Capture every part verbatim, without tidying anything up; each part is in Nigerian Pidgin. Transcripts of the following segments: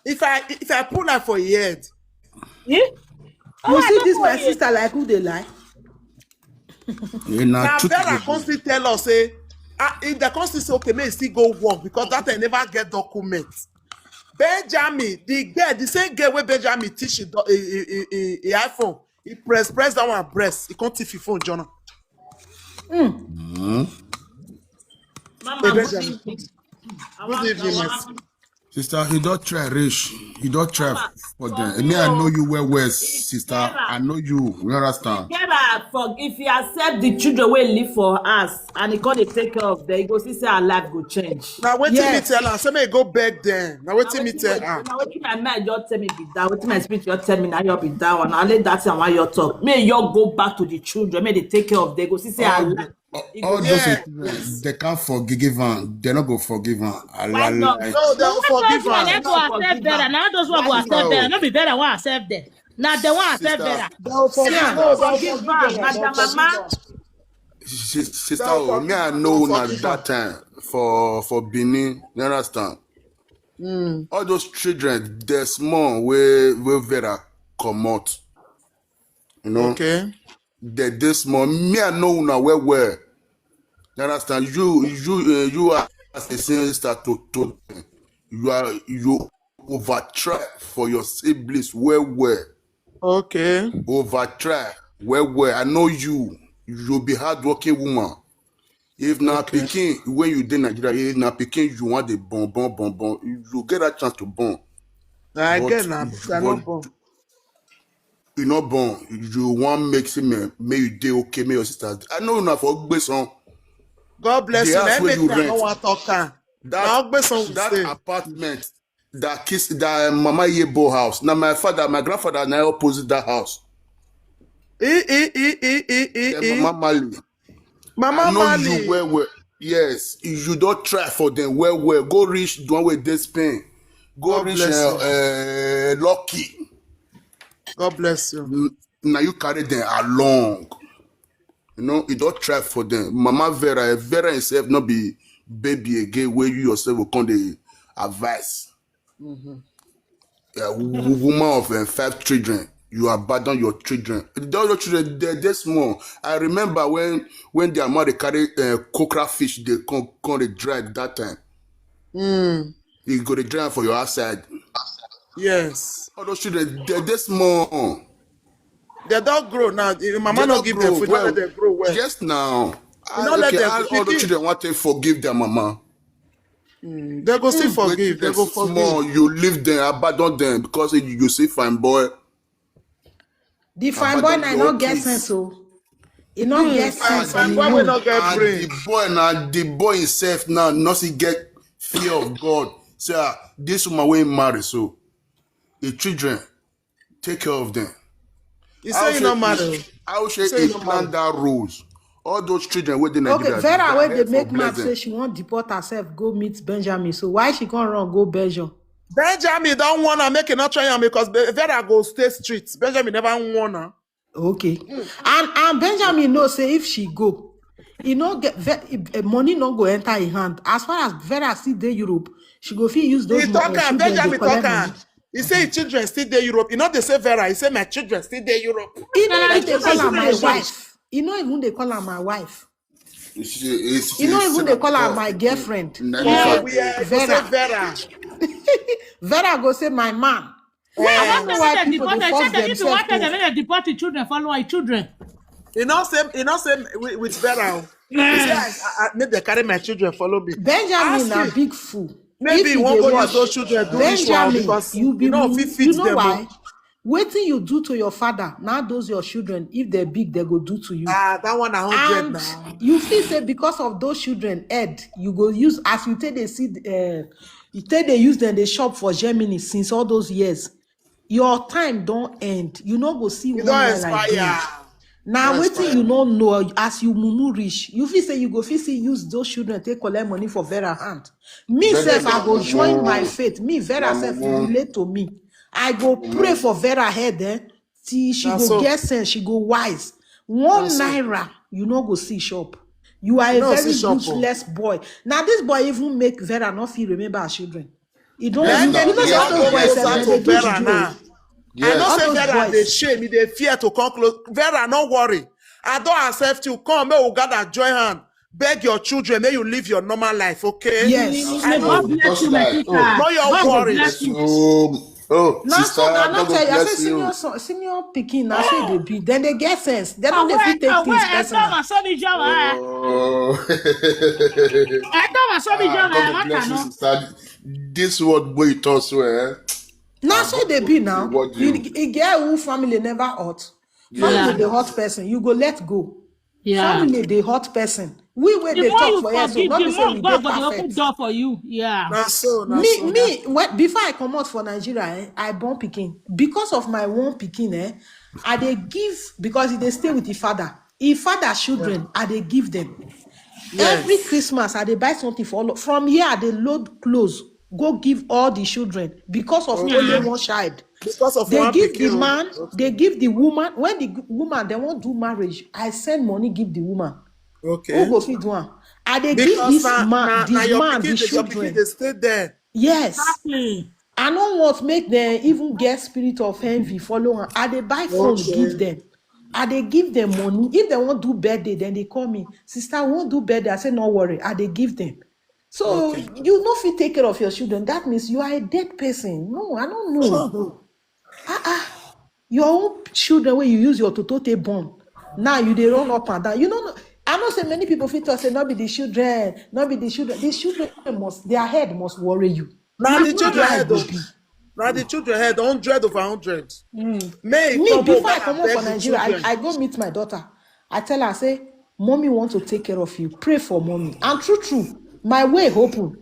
If I if I put knife for your head, Eh? You see this, my sister, like who they lie? Eh, na na truth Vera be come still tell us say, ah, if they come still say okay, may he still go work because that time never get document. Benjamin, the girl, the same girl where Benjamin teach him do- he, he, he, he, he iPhone, he press press that one press, he can't thief his phone, Jonah. Mm. Mama, Hey, good Benjamin, evening. I good want, I evening, my want, sister. Sister, he don't try rich. He don't try Mama, for for them. me, Me, I know oh, you well, well, if sister. Vera, I know you. You if understand? Vera, for if you accept the children will live for us and he can't take care of them, you go see say our life go change. Now wait till me Yes. tell her. Say me go beg them. Now wait Now till me wetin tell my her. now wetin my mind just tell me be that. Wetin my spirit just tell me now you be that one. I let that thing why you talk. May you go back to the children. May they take care of them. Go see say our All, life. the- It go all those Yes. things, they can't forgive him. They're not gonna forgive him. I Why not? lie. No, they So will who told forgive you I her. never Not accept forgive Vera. her. Now those one go Why accept Vera. not? No be Vera won't accept them. Now they won't accept Sister, Vera. They will forgive Yeah, no, they will forgive forgive her, her. They Madam will forgive Mama. her. sis- sister, They will oh, forgive me, I her. They know will forgive now her. that time for for Benin. You understand? Mm. All those children, they're small. Where where Vera come out. You know, Okay. They this small. Me, I know now where where. You understand? You you uh, you are as a sister to to you are you over try for your siblings where where Okay. over try where where. I know you. You be hardworking woman. If na Okay. Pikin when you dey Nigeria, if na Pikin you want the bon bon bon bon, you get that chance to born. I But get now. I but not born. You not born. You want make say me may you dey okay, may your sister. I know na for Ogbeson. God bless The you. Now house where make you me I don't rent. want talk am. That Now Ogbeson will that say. Apartment that kiss that Mama Yebo house. Now my father, my grandfather now opposite that house. E e e e e e Then e. Mama Mali. Mama I know you Mali. Well well. Yes, you don't try for them well well. Go reach the one with this pain. Go God reach bless uh, you. uh, Lucky. God bless you. N- Now you carry them along. You know, you don't try for them. Mama Vera, Vera himself not be baby again where you yourself will come the advice. Mm-hmm. Yeah, w- w- woman of uh, five children, you abandon your children. The other children, they're this small. I remember when when their mother carry uh, cockerel fish, they come come the dry that time. Mm. You go to dry for your outside. Yes. All those children, they're this small. They don't grow now. The mama They not don't give them grow food. Not let well. Them grow well. Yes, now. You I, not let okay, them. How all the Pikin, children want to forgive their mama? mm, they go still Mm, when forgive. They they go forgive. Small, you leave them, abandon them because you, you see fine boy, The fine boy abandon na your no own get kids. Sense, so he no get Fine, sense. fine He boy will know. not get And brain. The boy now, the boy himself now, not he get fear of God. Say, ah, this woman will marry, so the children take care of them. He How say you not should marry. he, how He should say he you not plan marry. That rules? All those children with the Okay, Nigeria, Vera their wey dey head for make mad blessing. Say she wan deport herself go meet Benjamin. So why she come run go Belgium? Benjamin don't wanna make it not try am because Be- Vera go stay street. Benjamin never wanna. Okay, and and Benjamin know say if she go, e no get ve- eh, money no go enter her hand. As far as Vera still dey Europe, she go fit use those He mo- talk uh, am. children dey Benjamin talk collect am. Money. He say his children still dey Europe. He not dey say Vera. He say my children still dey Europe. E no Vera, even dey your call her children my is what? Wife. E no even dey call her my wife. It's, it's, E no it's even still dey a call her call. My girlfriend. Never No, fact. we uh, go say Vera. Vera. Vera go say my man. I Why don't want know to why let them People deport dey her? force If you themselves want them, to. Let them deport the children, follow her children. He not say he not say with, with Vera. O. He say I, I, I, make they carry my children follow me. Benjamin Ask na him. Big fool. Maybe If he you won't dey go use watch, those children do ritual Benjamin, because you be you know mumu. fit You feed know them. O. Why? Wetin you do to your father, now those your children, if they big, they go do to you. Ah, that one a hundred And now. You feel say because of those children head, you go use as you take they see, uh, you take they use them they shop for Germany since all those years. Your time don't end. You no go see You one don't naira again. expire. Now Don't wetin you expire. No know as you mumu reach. You feel say you go feel say use those children take collect money for Vera hand. Me Better self, I go than join my mumu. Faith. Me Vera Than self mumu. Relate to me. I go pray for Vera head. Eh? Till she Na go so. Get sense, she go wise. One Na so. Naira, you no go see shop. You are You a no very see shop. O. Useless boy. Now this boy even make Vera not feel remember her children. You don't, you know say all those boys sef, dem dey do juju. I know say Vera dey shame, e dey fear to come close. Vera, no worry. I don accept you. Come, make we gather, join hand. Beg your children, make you live your normal life, okay? Yes. I know. God bless you, my sister. No, your worry. Oh, na so I not tell you. I say senior, senior pikin, na so they be. Then they get sense. They don't dey fit take things personal. I tell my son, I tell my son, this word wey you talk so, eh? Na so they be now. E get who family never hot. Family dey hot person, you go let go. Yeah. Family dey hot person. We wey dey talk for here, so not be say we dey perfect. Door for you. Yeah. Na so, na me, so, me, when, before I comot for Nigeria, eh, I born pikin. Because of my one pikin, eh, I dey give, because he dey stay with his father. His father children, I dey give them. Yes. Every Christmas, I dey buy something for all of, from here, I dey load clothes, go give all the children because of only one child. Because of they give the man, they give the woman. When the woman, they won't do marriage, I send money, give the woman. Okay. Who go fit do am? I dey give this man, the man, the children. They stay there. Yes. Exactly. I no want make them even get spirit of envy follow am. I dey buy phone give them. I dey give them money. If they won't do birthday, then they call me, "Sister, we won't do birthday." I say, "No worry, I dey give them." So you no fit take care of your children. That means you are a dead person. No, I don't know. Ah, ah. Your own children wey you use your toto take born. Now you dey run up and down. You know, I know say many people fit talk say, "No be the children, no be the children." The children must, their head must worry you. Na the children head o. Na the children head, hundred over hundred. Me, before I comot for Nigeria, I go meet my daughter. I tell her, say, "Mommy want to take care of you. Pray for mommy." And true, true, my way open.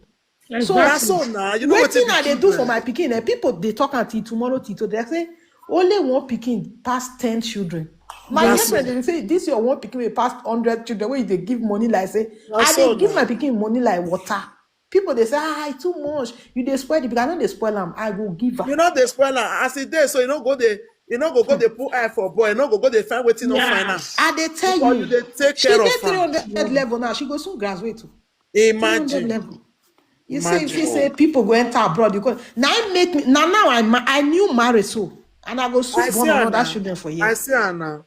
So, na so na, you know wetin I dey do for my pikin, eh? People dey talk until tomorrow, till today. They say, "Only one pikin pass ten children." My girlfriend dey say, "This your one pikin wey pass hundred children, wey you dey give money like say," I dey give my pikin money like water. People dey say, "Ah, e too much. You dey spoil the pikin." I no dey spoil am. I go give am. You no dey spoil am. As e dey so, you no go dey, you no go go dey put eye for boy. You no go go dey find wetin no find am. I dey tell you, you dey take care of am. She dey three hundred level now. She go soon graduate too. Imagine. Level. You see, if you say people go enter abroad, you go. Now I make me. Now, now I, I new married so, and I go soon born another children for you. I see her now.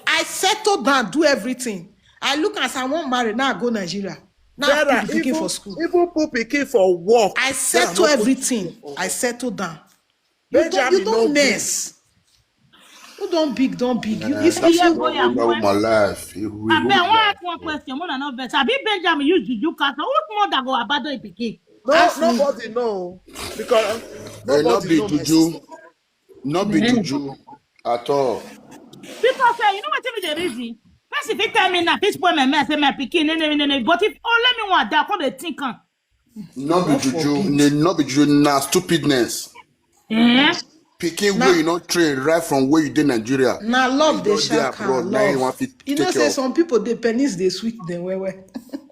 I settle down, do everything. I look as I wan marry. Now I go Nigeria. Now I put pikin for school. Even put pikin for work. I settle everything. I settle down. You don't, you don't mess. Who don't big, don't big. You, if you go my life. I bet I want ask one question. More than no vex. I be Benjamin use juju cast. Whose mother go abandon a pikin? No, nobody know. Because nobody know. Not be juju at all. Because, eh, you know what, tell me the reason. Person fit tell me now, fit spoil my mess, say my pikin, no, no, no, no. But if only me want that, come dey think am. No be juju, no be juju, na stupidness. Eh? Pikin wey you no train right from where you dey Nigeria. Na love dey shout am, love. You know say some people, the penis dey sweet them well well.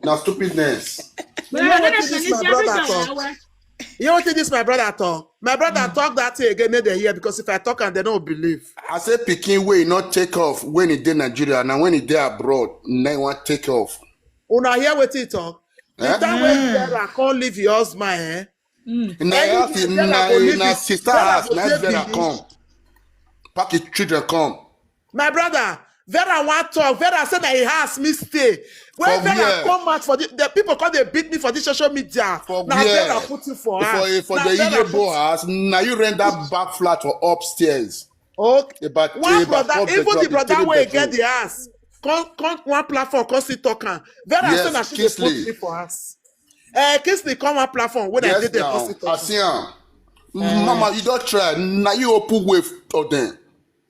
Na stupidness. You know wetin this my brother talk? You know wetin this my brother talk? My brother talk that thing again, make dem hear, because if I talk am, they no believe. I say pikin wey no take off when e dey Nigeria, na when e dey abroad, na e wan take off. Una hear wetin he talk? The time wey Vera come leave your husband, eh? Na sister house, na Vera come. Pack his children come. My brother, Vera wan talk. Vera say na him house me stay. When Vera come out for the, the people come dey beat me for this social media. Na Vera put you for house. For the Igbo house, na you rent that back flat for upstairs. Okay. One brother, even the brother wey get the house, come, come one platform, come see talk am. Vera say na she dey put me for house. Eh, Kingsley come one platform when I did the now. I see him. Mama, you don't try. Now you open way for them.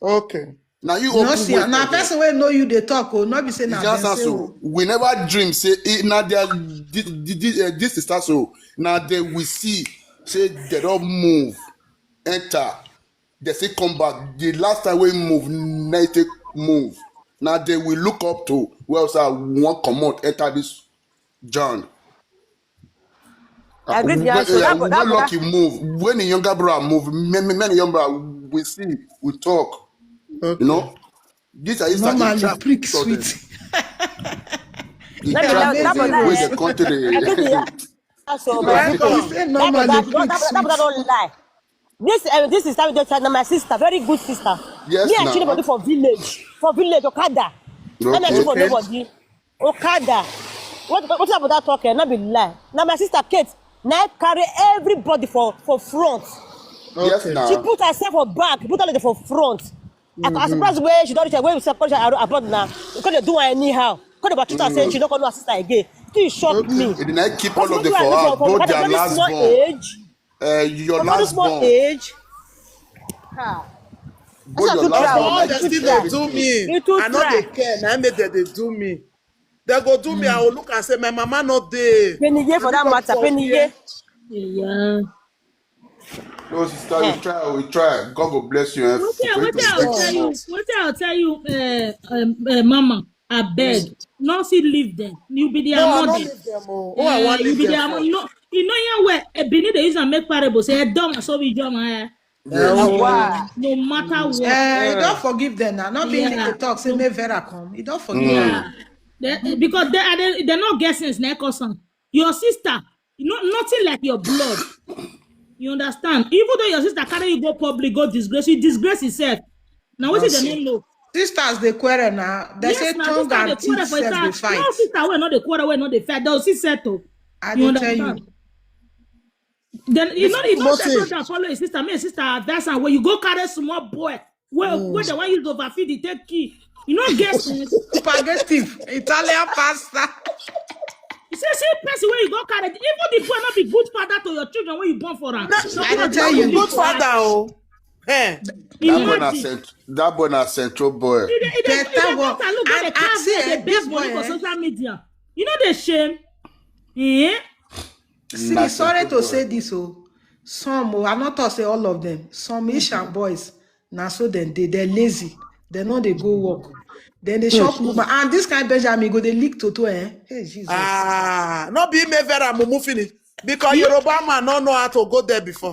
Okay. Now you open way. Now person wey know you dey talk, oh, not be say na just so. We never dream say now they are this, this, this is so. Now they will see say they don't move, enter. They say come back. The last time we move, now take move. Now they will look up to. Well, sir, we want come out, enter this John. I agree with you. So that, that lucky move. When a younger brother move, many, many young brother we see, we talk. You know, these are normally prick sweet. The trap with the country. So my people, that brother, that brother don't lie. This uh, this sister wey dey tell na my sister, very good sister. Yes, me and Chinebody for village, for village Okada. Na me and Chinebody nobody Okada. What what about that talk? Eh? No be lie. Na my sister Kate na carry everybody for for front. Yes, now. She put herself for back, put her for front. I, I surprised where she don't reach where we suppose her abroad now. Because they do her anyhow. Because they treat her say she don't call her sister again. Still shock me. It did not keep all of them for her. Both their last born. Age. Uh, your last born. Age. Ha. Both your last born. All the thing they do me. I know they care. Now make they, they do me. They go do me. I will look and say, my mama not there. Penny for that matter. Penny. Yeah. No, sister, we try, we try. God will bless you. Eh? What I'll tell you, what I'll tell you, uh, um, uh, Mama, I beg, no see leave them. You be their mother. No, I don't leave them. Oh, oh I want you leave be them. You know, you know, yeah, where a Benin they use and make parable. Say, don't so we jump. Eh? No matter what. Eh, you don't forgive them now. Not being the talk, say, may Vera come. You don't forgive them. They, because they are they, they're not guessing, snake or son. Your sister, you know, nothing like your blood. You understand? Even though your sister carry you go public, go disgrace, you disgrace yourself. Now what is the name? No. Sisters they quarrel now. They say tongue and teeth self they fight. No sister wey no dey quarrel, wey no dey fight. They'll see settle. I dey tell you. Then you know you know settle down follow your sister. Me and sister advice and when you go carry small boy. Well, mm. When they want you to overfeed the take key. You know, guess spaghetti, Italian pasta. You see, see, person where you go carry, even the boy not be good father to your children when you born for her. No, so I don't tell you, good father. Oh, hey. That boy na central boy. Better one. And I see the best boy for social media. You know the shame. Eh? See, sorry to say this, oh, some, oh, I not to say all of them. Some Asian boys. Na so dem dey, dem lazy, dem no dey go work, dem dey chop woman. And this kind Benjamin go dey lick toto, eh? Hey, Jesus. Ah, no be me Vera mumu finish because Yoruba man no know how to go there before.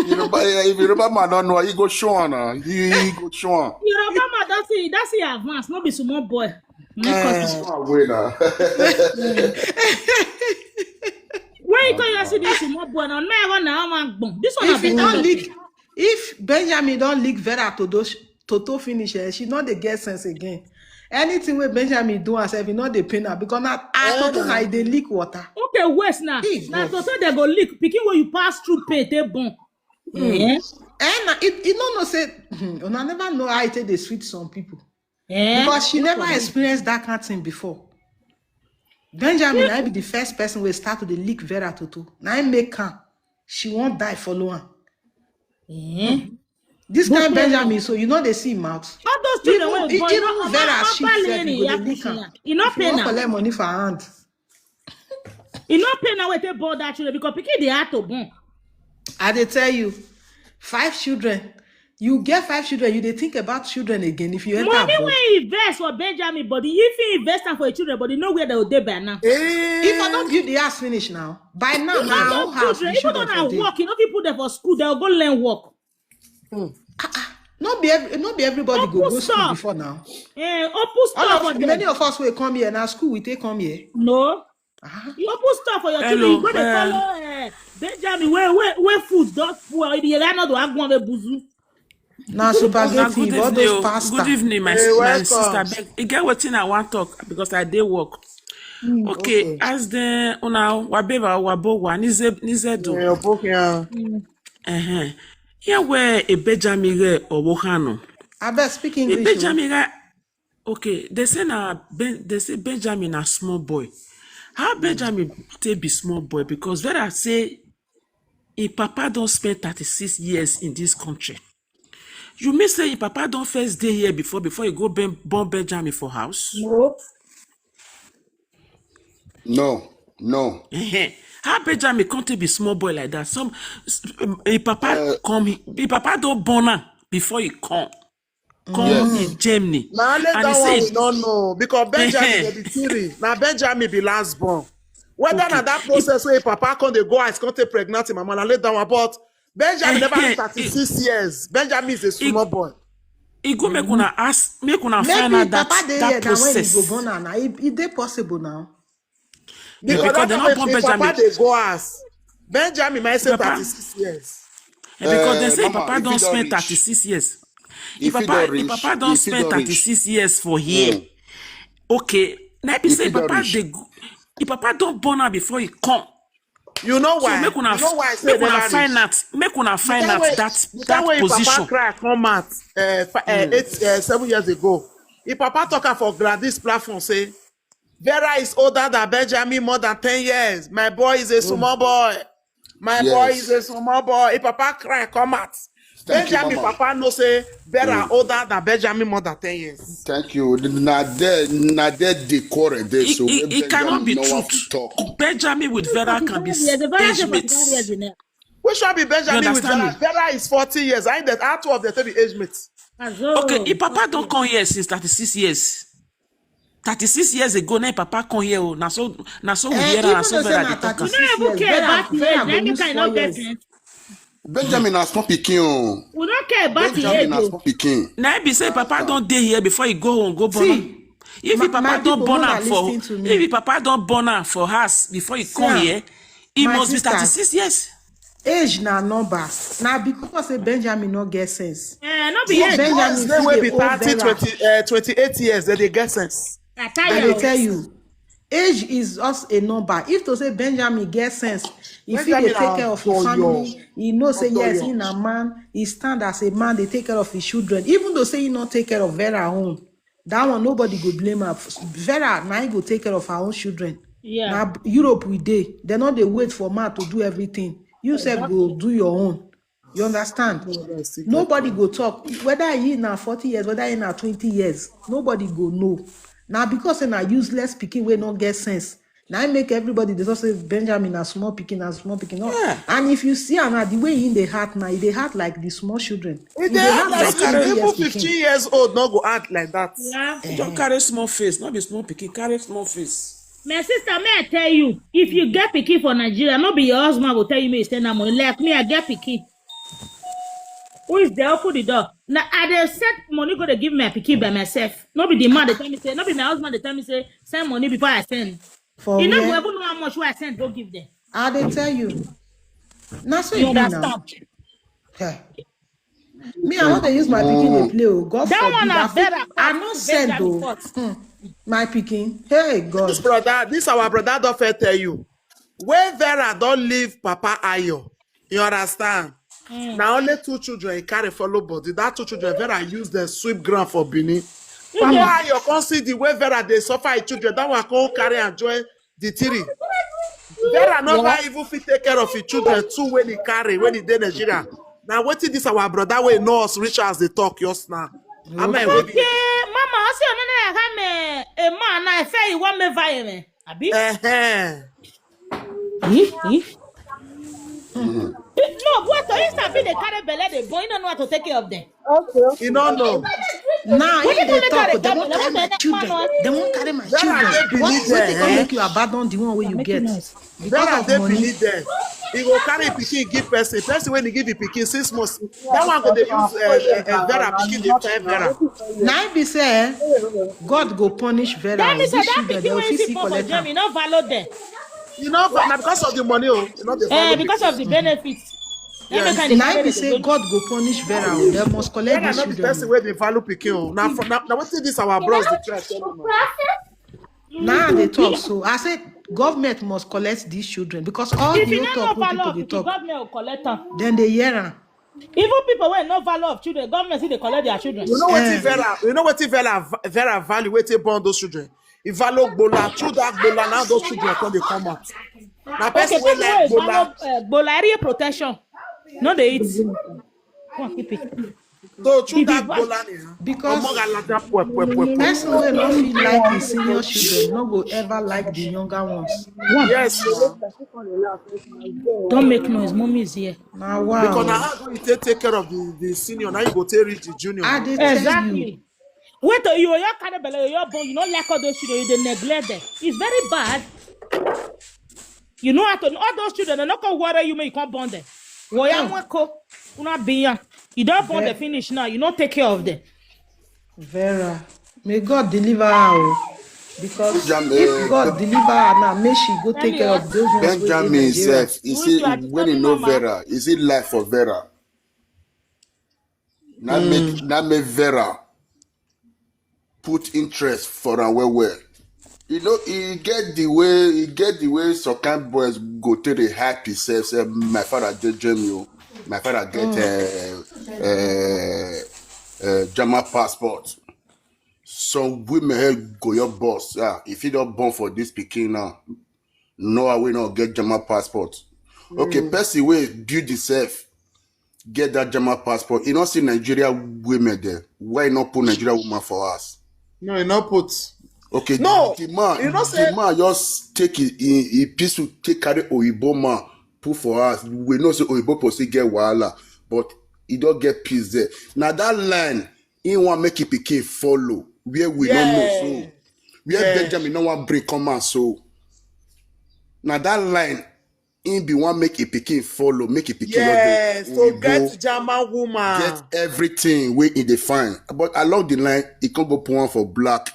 Yoruba, if Yoruba man don't know, he go show on. He, he go show on. Yoruba man don't see, don't see advance. No be small boy. When you call your see this small boy now, now I want gbon. This one if you don't lick, if Benjamin don't lick Vera Toto, Toto finish, eh, she not the get sense again. Anything with Benjamin do herself, you know they pain her because now I Toto now they leak water. Okay, worse now. Now Toto they go leak. Picking where you pass through pain, they born. Eh? Eh, na, it, it no no say, hmm, una never know how it take dey sweet some people. Eh? Because she never experienced that kind of thing before. Benjamin, I be the first person wey start to dey lick Vera Toto. Na im make am. She won't die follow am. Eh? This kind Benjamin, so you know they see him out. All those children wey born, even Vera, she sef, you go dey lick am. You no pay now. Collect money for her hand. E no pay na wetin born that children because pikin dey hard to born. I dey tell you, five children. You get five children, you dey think about children again if you enter abroad. Money wey invest for Benjamin body, if he invest am for him children body, know where they go dey by now. If I don build the house finish now, by now na your own house. If you don work, you no fit put them for school, they go learn work. Hmm. Ah, ah. No be every, no be everybody go go school before now. Eh, open store for them. Many of us wey come here na school we take come here. No. You open store for your children. You go dey follow eh, Benjamin wey wey wey food don spoil. You dey run out to agbon wey buzu. Na spaghetti, all those pasta. Good evening, my, my sister. Beg, you get wetin I wan talk because I dey work. Okay, as the una wabeba wabo wa nize nize do. Eh, okay. Uh-huh. Here where a Benjamin re or Wohano. I bet speak English. A Benjamin re. Okay, they say na ben, they say Benjamin a small boy. How Benjamin take be small boy? Because when I say, if papa don't spend thirty-six years in this country, you may say if papa don't first day here before before you go ben, born Benjamin for house. No. No, no. How Benjamin come to be small boy like that? Some, if papa uh, come, if papa don't born am before he come, come yes. In Germany. Now let and that one say, we don't know because Benjamin be three. Now Benjamin be last born. Whether okay. Na that process where papa come they go, I come take pregnant him, mama. Now let that one, but Benjamin never reach thirty-six years. Benjamin is a small boy. E go make una ask, make una find out that, that process. Maybe Papa dey here now when he go born am. E dey possible now. Because dem no born Benjamin. Papa dey go house. Benjamin might say thirty-six years. Because dem say Papa don spend thirty-six years. If Papa, if Papa don spend thirty-six years for here, okay, na be say Papa dey go. If Papa don born am before he come, you know why? So make una, make una find out, make una find out that, that position. Papa cry come out uh, eight, uh, seven years ago. If Papa talk am for Gladys platform, say Vera is older than Benjamin more than ten years. My boy is a small boy. My boy is a small boy. If Papa cry come out. Benjamin Papa know say Vera older than Benjamin more than ten years. Thank you. Na there, na there the quarrel dey. So it cannot be true. Benjamin with Vera can be age mates. Which one be Benjamin with Vera? Vera is forty years. I that, how two of them be age mates? Okay, if Papa don come here since thirty-six years. Thirty-six years ago, na Papa come here. Oh, na so, na so we hear am, na so Vera dey talk am. You no even care about the age. Let me kind of get it. Benjamin na small pikin o. We no care about the age. Benjamin na small pikin. Na be say Papa don dey here before he go home, go born am. If Papa don born am for, if Papa don born am for house before he come here, he must be thirty-six years. Age na number. Na because say Benjamin no get sense. Eh, no be age. Boys wey be thirty, twenty, uh, twenty-eight years, they dey get sense. I tell you. Age is just a number. If to say Benjamin get sense, if he dey take care of his family, he know say yes, he na man, he stand as a man, dey take care of his children. Even though say he no take care of Vera own, that one nobody go blame her. Vera na he go take care of her own children. Yeah. Na Europe we dey. They no dey wait for man to do everything. You sef go do your own. You understand? Nobody go talk. Whether he na forty years, whether he na twenty years, nobody go know. Na because say na useless pikin wey no get sense. Na im make everybody dey talk say Benjamin na small pikin, na small pikin. No. Yeah. And if you see am now, the way he dey act now, he dey act like the small children. He dey act like even fifteen years old no go act like that. Yeah. He don carry small face, no be small pikin, carry small face. My sister, may I tell you, if you get pikin for Nigeria, no be your husband go tell you make you send that money. Like me, I get pikin. Who is there? Open the door. Now I dey send money go dey give my pikin by myself. No be the man dey tell me say, no be my husband dey tell me say send money before I send. For where? He no go even know how much wey I send go give them. I dey tell you. Na so you understand. Me, I want to use my pikin dey play. Oh, God forbid. That one na Vera. I no send though. My pikin. Hey God. This brother, this our brother don first tell you. When Vera don leave Papa Ayo, you understand? Mm. Na only two children he carry follow body. That two children, Vera use them sweep ground for Benin. Mm-hmm. Papa Ayo come see the way Vera dey suffer his children. That one come carry and join the three. Vera no even fit take care of his children two when he carry, when he dey Nigeria. Now wetin this our brother wey know us reach as dey talk just now. Am I okay, Mama, I say no, no, I come a man. I fair you want me violent. Abi? Eh, eh. Eh, eh. No, what to insta fit dey carry belle dey born, you no know how to take care of them. Okay. You no know. Now, if they talk, they won't carry my children. They won't carry my children. What, what they come make you abandon the one wey you get? Because of money. He go carry pikin give person. Person when he give the pikin six months, that one go dey use uh, uh, uh, Vera pikin dey tell Vera. Now be say God go punish Vera. That means that pikin wey you see for Germany, no value there. You know, na because of the money, oh, you know the value. Eh, because of the benefits. Yes. Now be say God go punish Vera. They must collect the children. Vera no be person wey dey value pikin. Now, now wetin this our bros dey try tell you. Now they talk so. I say government must collect these children because all the talk wey people dey talk. Government will collect them. Then they hear am. Even people wey no value of children, government still dey collect their children. You know what Vera? You know what Vera Vera value? Wetin born those children? He value gbola, through that gbola now those children come dey come out. Na person wey like gbola. Gbola area protection. No dey eat. Come on, keep it. So through that gbola ni. Because person wey no fit like his senior children no go ever like the younger ones. Yes. Don't make noise. Mommy is here. Now wow. Because now how do you take, take care of the, the senior? Now you go take reach the junior. I dey tell you. Exactly. Wait till you, your kind of belly, your bone, you don't like all those children, you dey neglect them. It's very bad. You know how to all those children, they not gonna worry you, make you can't born them. Woya mweko, una biya. You don't born the finish now, you don't take care of them. Vera, may God deliver her o. Because Jam- if eh, God deliver her now, may she go take care of those ones wey dey Benjamin Nigeria. Himself, is Which it you are when he disturbing know mama? Vera? Is it life for Vera? Not make not make Vera put interest for am well well. You know, he get the way he get the way some kind boys go take dey hype himself. Say my father dey Germany o, my father get uh, uh, uh, German passport. Some women head go your boss. Ah, if you don't born for this pikin now, no, I will not get German passport. Okay, person wey build himself get that German passport. You don't see Nigeria women there. Why not put Nigeria woman for us? No, you not put. Okay, No, the man, you know the say man just take it, he, he peaceful take carry Oyibo man put for us. We know say Oyibo person get wahala, but he don't get peace there. Now that line, he want make it pikin follow where we don't know so. Yeah. Where Yeah. Benjamin no one bring come out so. Now that line, he be one make a pikin follow, make a pikin no dey Yes, so Oyibo, get German woman. Get everything wey e dey find. But along the line, he come go put one for black.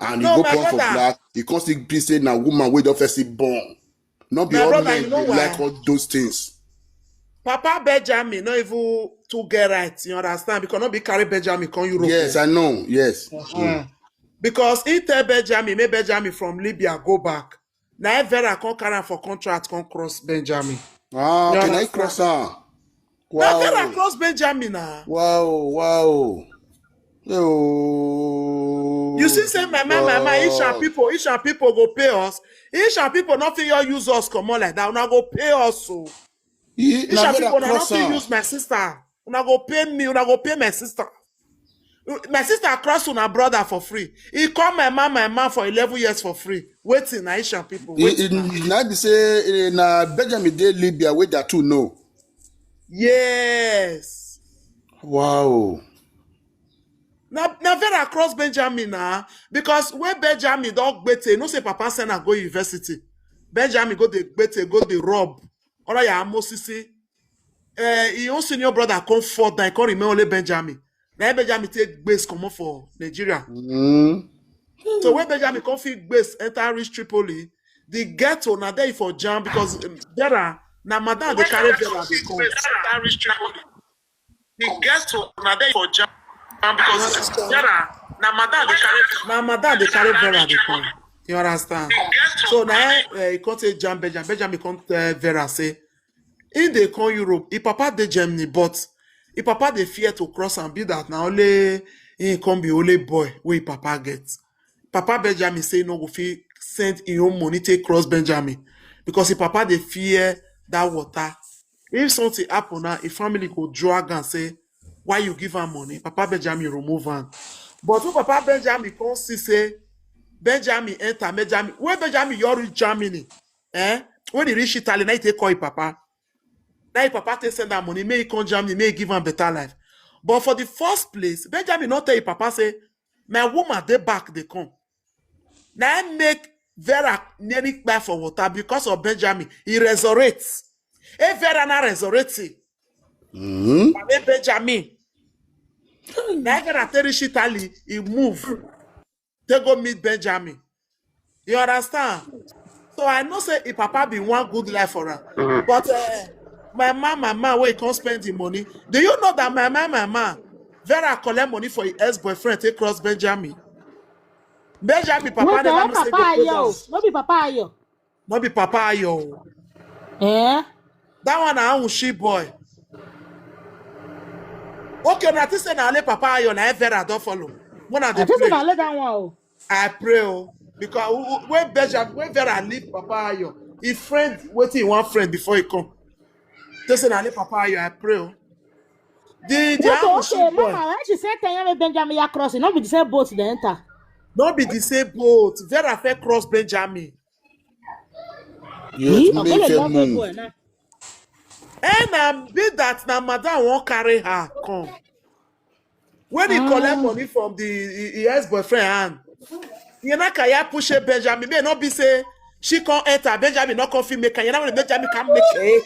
And he No, go my put one for brother. Black. He come still be say na woman wey don first born. No be My all brother, men you know dey why? Like all those things. Papa Benjamin no even too get right, you understand? Because no be carry Benjamin come Europe. Yes, o. I know. Yes. Uh-huh. Because he tell Benjamin, make Benjamin from Libya go back. Na Vera come carry am for contract, come cross Benjamin. Ah, You okay, na he understand? Cross am. Na Vera Wow. cross Benjamin na. Wow, wow. Yo. You see, say my man, my man, Isha Wow. people, Isha people go pay us. Isha people not fit use us come on like that. Una go pay us so. He, na Isha Vera people una not cross fit am. Use my sister. Una go pay me. Una go pay my sister. My sister cross una brother for free. He call my man, my man for eleven years for free. Waiting, na Isha people. He, Waiting. He, na be say eh, na Benjamin dey Libya wey that two know. Yes. Wow. Na na Vera cross Benjamin na because when Benjamin don gbete, you know say Papa send am go university. Benjamin go dey gbete, go dey rob. Ola ya amosisi. Eh, him own senior brother come fall down, come remain only Benjamin. Na him Benjamin take base comot for Nigeria. Mm. So when Benjamin come fit base enter reach Tripoli, the ghetto na there for jam because um, Vera na madam dey carry Vera dey come. The ghetto na there for jam because Vera na madam dey carry na madam dey carry Vera dey come. You understand? So na uh, he come take jam Benjamin. Benjamin come tell Vera say he dey come Europe. His papa dey Germany, but his papa dey fear to cross and be that na only he come be only boy wey his papa get. Papa Benjamin say he no go fit send his own money take cross Benjamin because his papa dey fear that water. If something happen now, his family go drag and say, "Why you give am money?" Papa Benjamin remove am. But when Papa Benjamin come see say Benjamin enter, Benjamin when Benjamin you reach Germany, eh? When he reach Italy, now he take call his papa. Now his papa take send that money, make he come Germany, make he give am better life. But for the first place, Benjamin not tell his papa say, "My woman dey back dey come." Now I make Vera nearly kpai for water because of Benjamin. He resurrects. If Vera na resurrecting, Mm-hmm. Papa Benjamin. Now Vera take reach Italy, he move. They go meet Benjamin. You understand? So I know say if papa be one good life for her. But uh, my man, my man, where he come spend the money. Do you know that my man, my man, Vera collect money for his ex-boyfriend take cross Benjamin? Benjamin papa No, never no, know say Papa go pay Ayo. Down. No be Papa Ayo. No be Papa Ayo. Eh? That one na Awushi boy. Okay, na think say na only Papa Ayo na Vera don follow. When I I dey think say pray, na only that one. Oh. I pray oh, because who- who- when Benjamin, when Vera leave Papa Ayo, he friend waiting one friend before he come. They say na only Papa Ayo, I pray oh. The the No, so, Awushi okay, boy. Mama, when she say ten year Benjamin ya crossing, not be the same boat they enter. No be the same boat. Vera fit cross Benjamin. You Eh? I'm make gonna them love that move. Boy now. And um, be that na madam won't carry her come. When he collect Ah. Money from the he- he ex-boyfriend hand, you know, can you push a Benjamin? May not be say she can't enter. Benjamin not come fit make her. You know when Benjamin can't make it.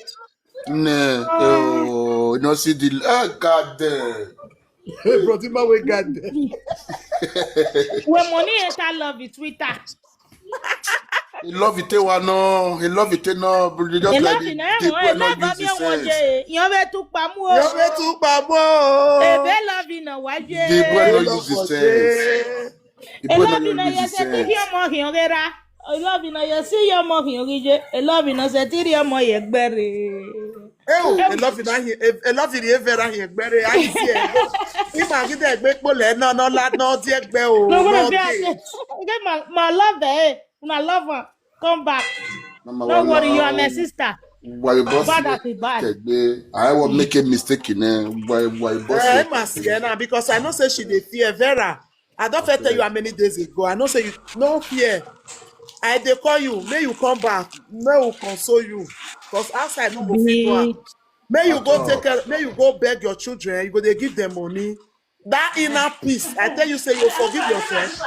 Nah, oh, you know, see the oh, God damn. Bro, the man wey got there. When money enter love, it's sweeter. He love it, one no. He love it, no. But they just He like love the, you, the boy he not love use you, his one sense. Day. You have to pamu. Yóò fẹ́ tún pa mọ́. Ebe love you, no, why? The boy not Love use his for sense. say. The He boy love not you, no, use you his say, sense. "Tiri omo hin ogera." He love you, no, you see your mo hin ogije. He love you, no, say, "Tiri omo ye gbere." Ewu, I love it. I love it. Very here, gbere. I see it. If I get that big bullet, no, no, lad, no, dear, bell, No, no, no, day. Get my, my love, eh? My love, one. Come back. Mama, Don't worry, you are my wala, sister. why you boss Bad me? as a bad. Kegbe, I will make a mistake in eh. Why, why you boss Eh, me? Masiana, because I know say she dey fear Vera. I don't fit tell you how many days ago. I know say you no fear. I dey call you. May you come back. May we console you. Because outside no go fit go out. The May you go At take all. Care. May you go beg your children. You go dey give them money. That inner peace. I tell you, say you forgive yourself.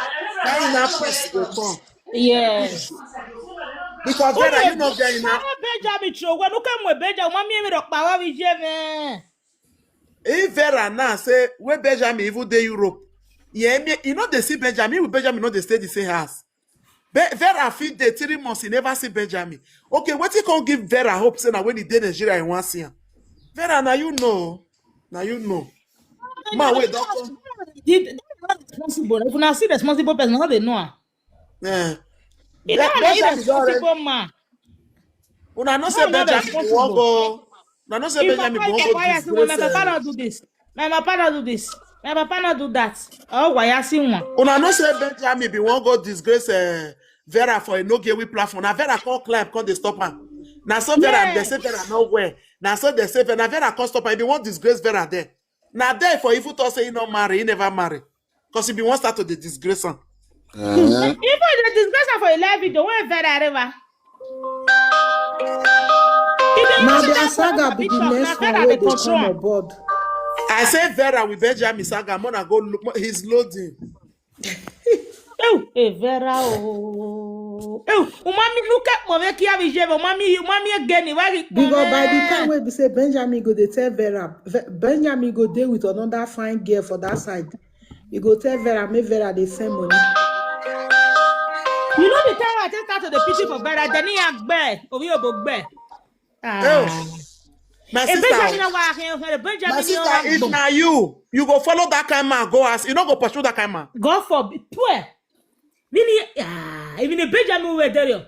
That inner peace will come. Yes. Because Vera, you no get inner. Mama Benjamin Cho, when you come with Benjamin, mommy, me rock power with Jimmy. If Vera now say where Benjamin even dey Europe, yeah, me, you know they see Benjamin with Benjamin, no they stay the same house. Be, Vera fit dey three months, he never see Benjamin. Okay, wetin come give Vera hope say na when he dey Nigeria he wan see am? Vera, now you know, now you know. Man, wait, don't come. Did that man responsible? If una see responsible person, how they know am? Eh. He Be- not an Benjamin don already. Irresponsible man. Una know say No, no, Benjamin bin wan responsible. Go. Una know say If Benjamin papa bin wan is go biased, when my disgrace. papa Uh, not do this, my papa not do this, my papa not do that. Oh, why I see one? Una know say Benjamin bin wan go disgrace uh, Vera for a no gay platform. Na Vera come climb, come dey stop am. Na so Vera, they Yes. Say Vera no well. Na so they say Vera, na Vera come stop am. He bin wan disgrace Vera there. Na there for even talk say he no marry, he never marry. Because he bin wan start to dey disgrace am. Eh, If I dey disgrace am for a live video, where Vera ever? If they Na use their that saga for be the picture, na next one Vera wey dey dey control come am. Aboard. I say Vera with Benjamin saga, man, I go look, he's loading. Oh, hey, Vera, oh. Oh, umami, look at Movekia Vijay, umami, umami again, why you Because by the time wey be say Benjamin go dey tell Vera, Ve- Benjamin go dey with another fine girl for that side. He go tell Vera, make Vera dey send money. You know the time I just start to the pity for Vera, then he act bad, or we go bad. Ah. Oh, my Hey, sister, Benjamin, I want him, Benjamin, my you sister, want if go. Na you, you go follow that kind man go as you no go pursue that kind man. God forbid. Poor. Really, ah, even a Benjamin will tell you.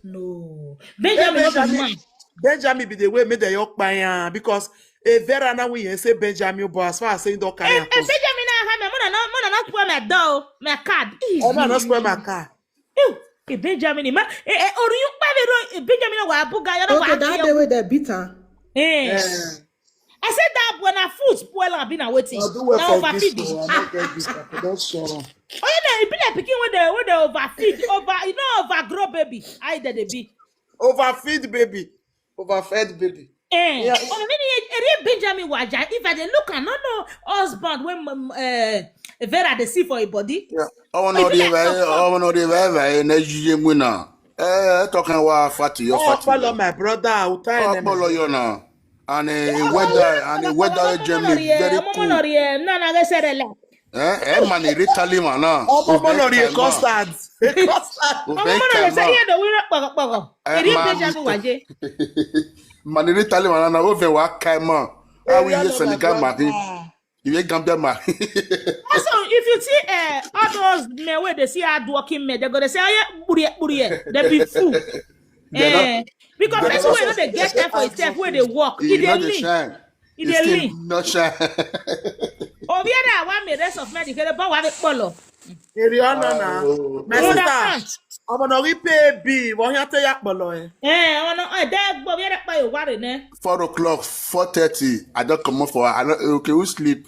No. Hey, Benjamin not a Benjamin, man. Benjamin be the way make the yoke by because a Vera now we say Benjamin, but as far as saying don't carry Hey, am hey, come. Benjamin, I have my mother, no, mother, not spoil my dough, my card. I don't spoil my car. Ew, hey, Benjamin, ma, hey, hey, or you buy me, hey, Benjamin, I buy you, Okay, that day wey dem beat am. Hey. Eh, I said that when I food spoil, I've been waiting. I do well Now for overfeed this. you. Oh, I Ah, don't get this. I don't shut up. oh, you know, it be like picking with the with the overfeed, over you know, overgrow baby. I did the be. Overfeed baby, overfed baby. Eh, Yeah. Oh, many a real Benjamin Waja. If I dey look and not know husband when um, uh, Vera dey see for a body. I want If to you the like husband, I want to the very energy winner. Eh, talking about fat your Oh, fat. follow my brother. I'll tell Oh, him. follow you now. And a weather and a weather Germany very cool. No, no, they said a lot. Eh, eh, man, Italy man now. Oh, follow the custard. The custard. Ọmọ mọ́nà lè sẹ́yìn ẹ̀dọ̀ wíwọ́ pọ̀gọ̀pọ̀gọ̀. Èrè Benjamin Waje. Man, Italy man now. Over wa kaima. I will Hello, use my Senegal man. brother. You Gambia man. Also, if you see uh, all those men where they see hard working men, they're gonna say, "Oh yeah, buriye, buriye." They be fool. They're not- Eh, because they're person not- wey no dey get time for himself, where they work, You e dey know the lean, shine. e It's dey still lean. Not shine. Obiara wa me rest of men, they go buy we polo. Eri ọnọ na. Oh. My You sister, understand? ọmọ na we pay bill. Wọ́n yá tẹ́ yá pọ̀lọ́ ẹ. Eh, ọmọ na eh, dey gbọ́ Obiara pa yo ware ne. Four o'clock, four thirty. I don't come up for. I don't. Okay, who sleep?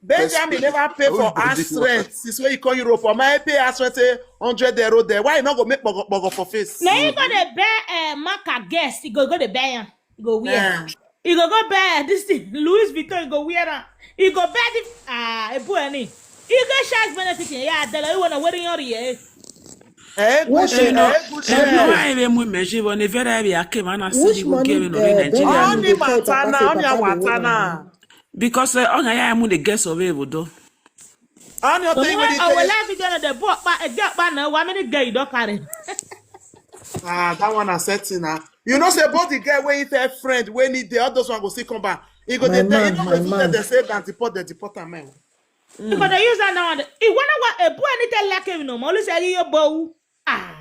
Benjamin never pay for Who house believe rent since when he come Europe. Or my pay house rent say hundred euro there. Why you not go make bogo bogo for face? Na you go dey bear uh, marker guest, you go go dey bear am. You go wear. Yeah. You go go bear this thing, Louis Vuitton, you go wear am. You go bear the ah, a boy any. You go share benefit, yeah, the you wanna wear your yeah. Eh, good Which share, money- eh, good Ẹnu share. Àìrè mú ìmẹ̀jì wọ ni Fẹ́rẹ́ rí àkèmọ́ náà sí Which ìbò money, gẹ̀rẹ́ lórí eh, Nàìjíríà. All Benjamin the dey call matter papa now, say all the papa dey matter wear now. am? Because uh, ọ ga ya mụ the guest of evo do. Only thing we I dey will tell live again the book, but a girl, but now how many girl you don't carry? Ah, that one I set in now. You know, say both the girl wey him tell friend wey need the others one go still come back. He go My dey tell you man, know my go still tell man. Dem say na deport the deport am man. Because they use that now. If one of what a boy need to like him no more, let's say you bow. Ah.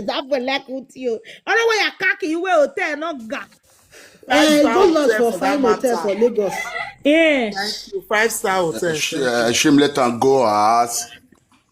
That boy like with you. I don't know where you cocky you will tell no ga. Eh, go Thousand lost sef for for fine that hotel for matter. Lagos. Yeah. Thank you. Five star hotel. Sh- uh, Shame let am go house.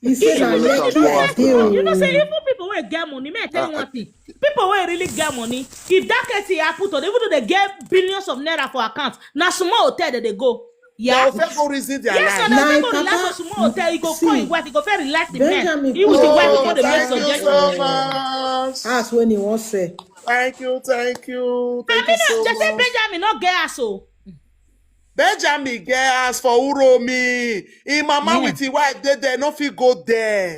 He say na Shame let am Lekki go I house dey now. You know, say o. even people wey get money, may I tell you Uh, one thing. People wey really get money, if that K T happen to them, even though they get billions of naira for account, na small hotel that they go. They Yeah. will first go reason their Yes, so life. they Na say him go relax for papa. small hotel, you go call his See, wife, you go very relax the man. Benjamin He with the put wife Oh, before the make thank you suggestion. so much. Ask when he wants say. Thank you, thank you, I thank mean, you so they say much. Benjamin not get ass o. Benjamin get house for Uromi. Him mama Yeah. With him wife dey there, no fit go there.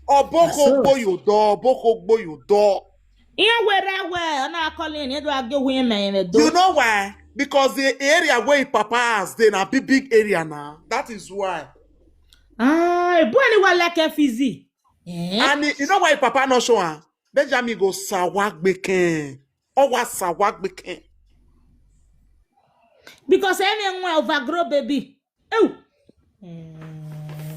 Oboko So, gboyodo, oboko gboyodo. Ihe were we ọ na-akọli na edo age hu eme eme do. You know why? Because the area where him papa house dey na big big area now. That is why. Ah, ebu ani wa like F Z. Eh? And you know why him papa no show am? Benjamin go sawagbeken. Owa sawagbeken. Because any nwa overgrow baby. Oh.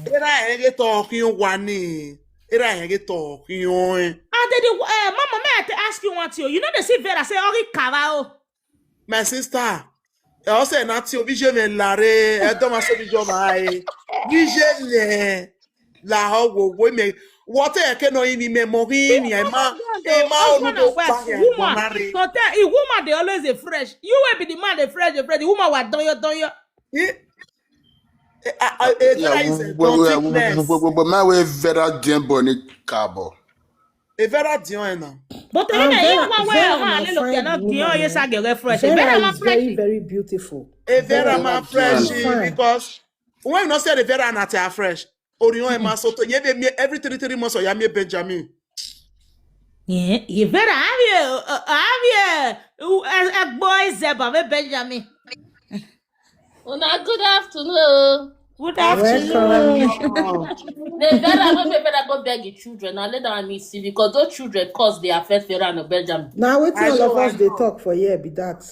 Era ege talking wani. Era ege talking. I did the uh, mama, may I t- ask you one thing? You know they see Vera say Ori Kavao. My sister, I also not your vision and Larry. I don't want to be your my vision. La ho wo wo me. What I can know in me memory me. I ma e ma onu do pa ya Woman, bonare. so tell a woman they always a fresh. You will be the man they fresh, they fresh. The woman was doyo doyo. Eh, eh, ah, ah, eh, Yeah, Vera is a we we we thickness. we we my way Vera Jembo ni kabo. A Vera Dion now. But you And know, Vera, you want Vera where na I look, you're fine not woman. doing yes, Eh. I get fresh. Vera Vera is not fresh. Very, very beautiful. A Vera Vera ma is fresh fine. Because when you not say the Vera na te fresh. Orion e ma so to ye be me every three three months or ya me Benjamin. Yeah, you better have you, uh, have you, uh, uh, uh, boy Zeba with Benjamin. Una good afternoon. Good Welcome. afternoon. The better when we better go beg the children. Now let them meet see because those children cause they affect Vera and Benjamin. Now wait I all of know, I us they know. Talk for here be that.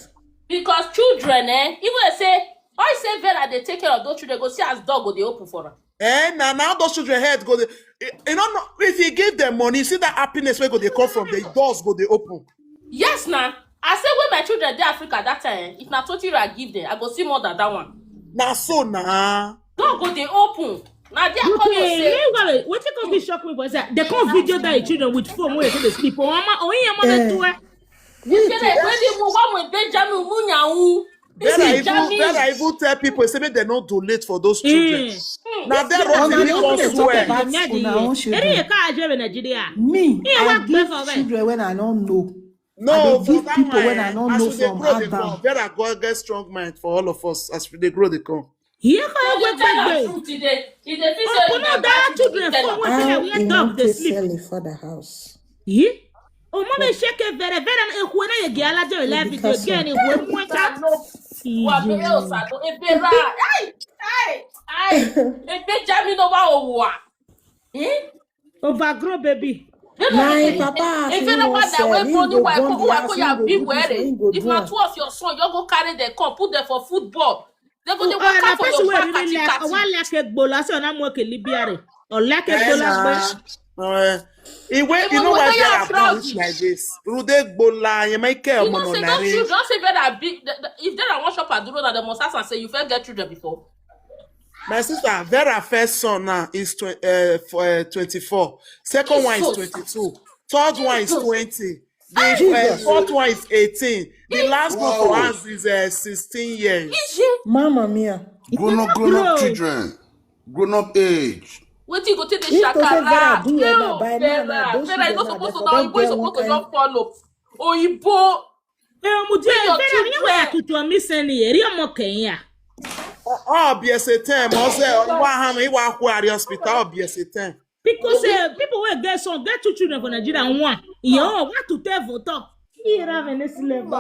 Because children, eh, even I say, I say Vera they take care of those children. Go see as dog go they open for her. Eh, now now those children head go. They, you know, no, if you give them money, you see that happiness where go they come from. The doors go they open. Yes, now I say when my children dey Africa that time, eh, if na twenty euro I give them, I go see more than that one. Now so now. Door go dey open. Na there You come say, say, meanwhile, what you come be shock me was that they come video that children with phone where they sleep. Oh, mama, oh, yeah, mama, Eh. do it. Wait, say like when they move one with Benjamin Munyawu. This Vera is even Vera Jamin. Even tell people say make they no donate for those children. Mm. Now they Una run no me dey come talk swear. about una own children. Eri ka aje na Nigeria. Me, Yeah, I what give better, eh? Children when I don't know. No, I dey for give that people one, when eh, I don't as know we dey from grow, they Adam. come. Vera God get strong mind for all of us as we dey grow, they come. Here ka But we you tell am gbegbe. Truth, e dey, e dey feel Oh, say no, na that bad thing children you tell for am. what How they he wear dog want they to sleep. Sell a father house? Ye? Oh, mama, shake it very, very. Eh, when I get a lot of life, you get it. When we Salo. Wa be o salo. E Vera. Ai, ai, ai. E Benjamin no wa o wa. Eh? Overgrow baby. My papa, If he you know won't what that sell. Way He Brony go why burn go the why house, go he ya go be do this, he wearing. go If do na am. Two of your son, you go carry them come put them for football. They go Oh, dey uh, waka na for person your wey back really kati like, kati. One like a bola, so na mo ke libiare. Or like a Eh, bola na. gbe. Eh, Iwe, you Even know why when you Vera are brown proud. Reach like this? Rude gbola, you make care You of know, say don't mononare. you don't say Vera big. The, the, if Vera wan shop at the road, na the must ask and say you first get children before. My sister, Vera first son now is twenty, uh, for, uh, twenty-four. Second one is Jesus. Twenty-two. Third one is Jesus. Twenty. The uh, Jesus. Fourth one is eighteen. The last one for Wow. Us is uh, sixteen years. Ije. Mama mia. Grown up, grown up No. Children. Grown up age. Wetin you go take the If to say Vera shakara? do well now, No, by now, now, Vera. those Vera, you children no now, supposed they to forgot know. Oyinbo get is one supposed to kind. just follow. Oyinbo. Eh, mo je Your fera ni wa children. Tutu mi seni eri omo Kenya. Oh, be a satan. Mo say, oh, wa ha me, wa quarry hospital. Oh, be a satan. Because uh, people wey get son get two children for Nigeria and one. Yo, what to tell for talk? Here have a next level.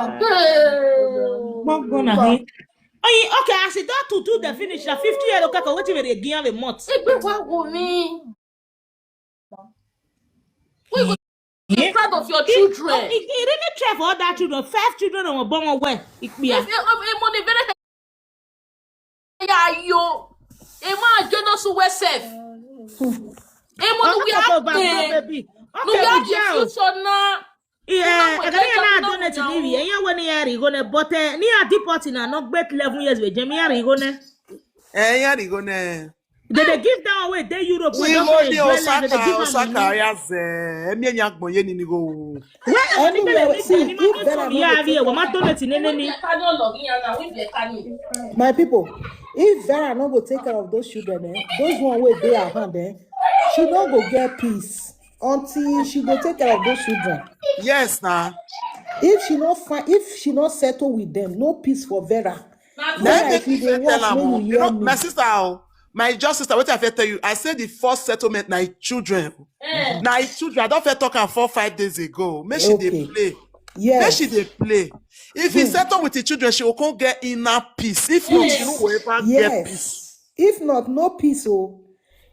Gbogbo na him. Oyin, okay, as e don to do the finish, na fifty euro kaka, wetin we dey give am a month? Egbe wa wo mi. We go be proud of your children. He, he really try for other children. Five children on Obama well. Ikpia. If you, if, if money very ya yo. Emma Jonas Wesef. Emma, we have the, baby. No, we have the future now. Yeah, I got na donate ni wi. Eyan wo ni ya ri go ne, but eh, ni a deport na no gbet eleven years we Jemi ya ri go ne. Eh, ya ri go ne. They dey give that one wey dey Europe, wey don finish Igbo ni well, they dey Osaka, give am Osaka, money. Ya ze. Emi enya gbon ye ni ni go. Well, anyway, see, if Vera no go take care of, my people, if Vera no go take care of those children, eh, those one wey dey her hand, eh, she no go get peace until she go take care of those children. Yes, na. If she no find, if she no settle with them, no peace for Vera. Let me tell am o. You know, my sister, oh, my just sister, what I fit tell you, I say the first settlement na him children. Eh. Na him children. I don fit talk am four, five days ago. Make she dey play. Yes. Make she dey play. If he settle with the children, she will come get inner peace. If not, she no go ever get peace. If not, no peace, oh.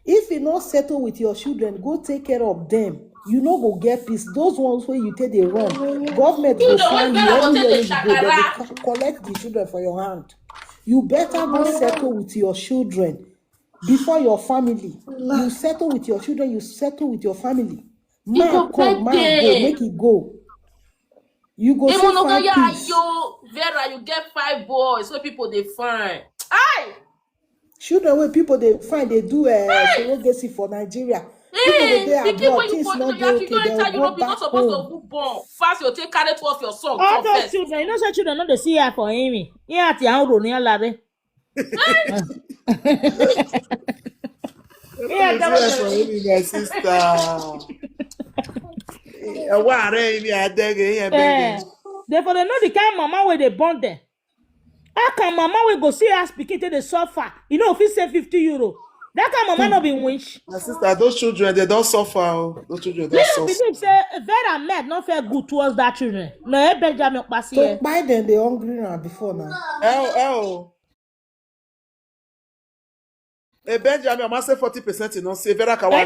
If you no settle with your children, go take care of them. You no go get peace. Those ones wey you take dey run, government go find you anywhere wey you go. They go co-, collect the children for your hand. You better go settle with your children before your family. You settle with your children, you settle with your family. Man come, man go, make e go. You go soon find peace. Yo, Vera, you get five boys, so people dey fine. Aye. Children wey people dey find dey do, eh, surrogacy for Nigeria. People go dey abroad, things no dey okay, they go back home. Fast, you take carry two of your sons. All those children, you know say children no dey see eye for him. He at your own, he at your own. Yeah, that was for me, my sister. Eh, wa re mi adege, yeah, baby. They for dey know the kind mama wey dey born them. How can mama wey go see her pikin take dey suffer? You know, if he say fifty euro, that kind mama no be winch. My sister, those children, they don suffer o. Those children don suffer. Me no believe say Vera mad, no feel good towards that children. No, eh, Benjamin Okpasi, eh. To buy them, they hungry now before now. Eh, oh, eh, oh. Eh, Benjamin, I must say forty percent, you know, say Vera Kawa.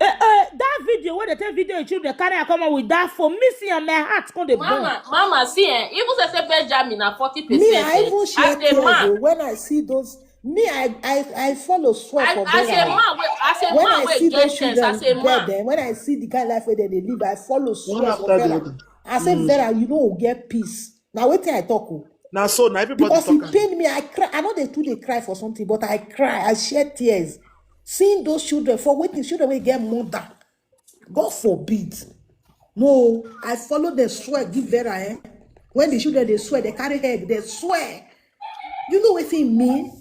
Eh, eh, that video where they take video, you dey carry am come out with that phone. Me see am, my heart come dey burn. Mama, mama, see, eh, even say, say Benjamin na forty percent. Me, I even share tears o, when I see those. Me, I, I, I follow swear for Vera. As a man, as a man wey get sense, as a man. When I see those children, when I see the kind life where they dey live, I follow swear for Vera. I say, Vera, you no go get peace. Na wetin I talk o. Na so, na everybody talk am. Because e pain me, I cry. I no dey too dey cry for something, but I cry. I shed tears. Seeing those children, for wetin, children wey get mother. God forbid. No, I follow them swear, give Vera, eh? When the children dey swear, they carry head, they swear. You know wetin e mean?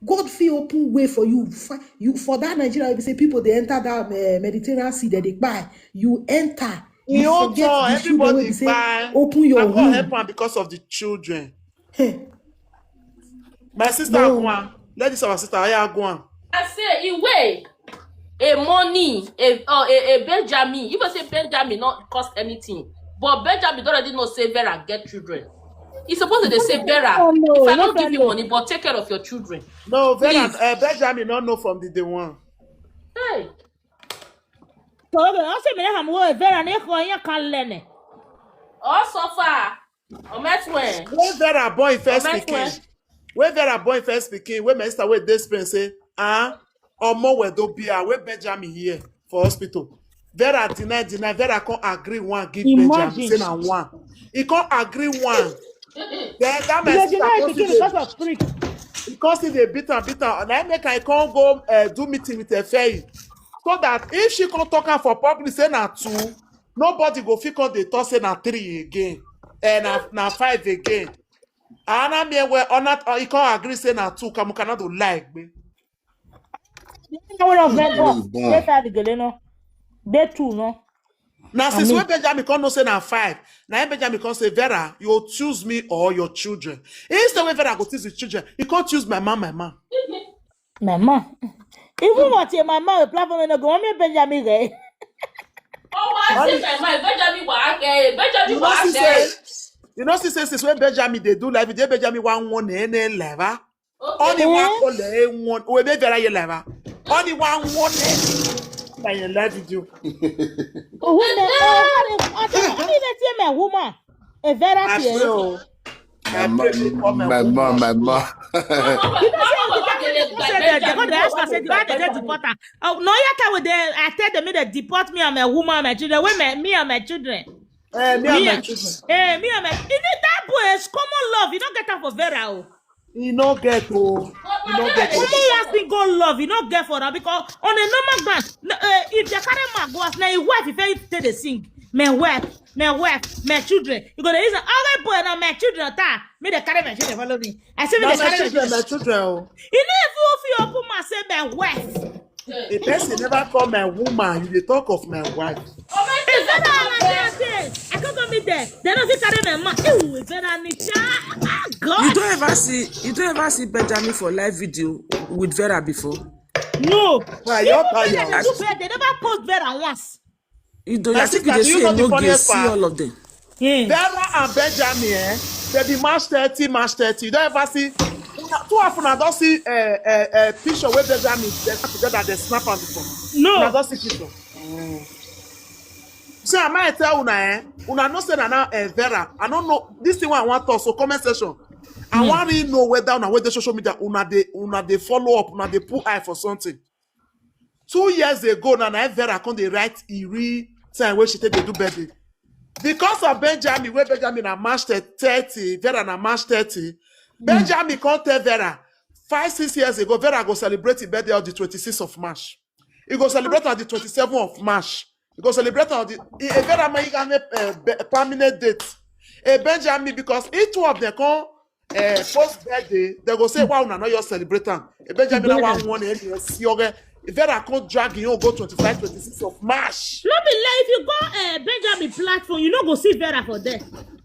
God fit open way for you. Fi-, you, for that Nigeria, you say people dey enter that, eh, Mediterranean Sea, they dey kpai. You enter. You forget the children wey be say, open your womb. Help am because of the children. Hey. My sister, go on. Let this our sister, Aya, go on. I say, in way, a money, a, uh, a, a Benjamin. You must say Benjamin not cost anything. But Benjamin don't already know say Vera get children. He supposed to say, Vera, if I don't give you money, but take care of your children. No, Vera, please. Uh, Benjamin don't know from the day one. Hey. So, okay, I say, me, I'm worried. Vera, ne ko ya kalene. Oh, so far. Ometwe. When Vera born first pikin, when Vera born first pikin, when my sister wey dey Spain say, ah, omo we do be, ah, when Benjamin here for hospital. Vera deny, deny. Vera come agree one, give Benjamin. Imagine. Say na one. He come agree one. Then that my sister come see because of freak. He come see they beat am, beat am. And I make I come go, uh, do meeting with Efeyi. So that if she come talk am for public, say na two, nobody go fit come dey talk say na three again. Eh, na, na five again. Ana me we, ona, uh, he come agree say na two. Kamu kana do like me. They two, no. Now, since when Benjamin come no say na five, now Benjamin come say, Vera, you choose me or your children. Instead when Vera go choose the children, he can't choose my man, my man. My man. Even what your my man will plan for me no go, want me Benjamin, eh? I say my mind, Benjamin wa ake, Benjamin wa ake. You know, see, say, since when Benjamin dey do live, dey Benjamin wan one na ene leva. Only one call the one. We be Vera ye leva. Only one one na ye live video. Who me? Oh, I don't know. Only let me woman. A Vera I pray, oh. My mom, my mom, my mom. You know, say, you know, say they, they go dey ask me, say, why they dey deport her? Oh, no, you tell me they, I tell them, they deport me and my woman, my children. Where my, me and my children? Eh, me and my children. Eh, me and my, you know, that boy is common love. You don't get that for Vera, oh. You no get, oh. You no get, oh. Only last thing go love. You no get for that because on a normal ground, no, eh, if they carry man go as now, your wife, if you take the sing, my wife, my wife, my children, you go to listen. All that boy now, my children, ta, me they carry my children follow me. I say me they carry my children, my children, oh. You know if you feel open man say my wife. A person never call my woman. You dey talk of my wife. Is that all I can say? I can't go meet them. They don't fit carry my man. Ew, is that a nature? Ah, God. You don't ever see, you don't ever see Benjamin for live video with Vera before? No. Why, they never post Vera once. You don't, I think you dey see no girl, see all of them. Vera and Benjamin, eh, they be March thirty, March thirty. You don't ever see, two of una don see, eh, eh, eh, picture where Benjamin, they snap together, they snap am before. No. Una don see picture. So I might tell una, eh, una know say na now, eh, Vera. I don't know this thing wey I want talk. So comment section. I want really know whether una wey dey social media, una dey, una dey follow up, una dey put eye for something. Two years ago, na na Vera come dey write e real time wey she take dey do birthday. Because of Benjamin, wey Benjamin na March thirty, Vera na March thirty. Benjamin come tell Vera, five, six years ago, Vera go celebrate his birthday on the twenty-sixth of March. He go celebrate on the twenty-seventh of March. He go celebrate on the, he, eh, Vera ma, he can make, eh, be-, permanent date. Eh, Benjamin, because each two of them come, eh, post birthday, they go say, "Wow, una no just celebrate am." Eh, Benjamin, na one one, eh, yes, you okay. Vera come drag him own go twenty-five, twenty-six of March. No be lie, if you go, eh, Benjamin platform, you no go see Vera for there.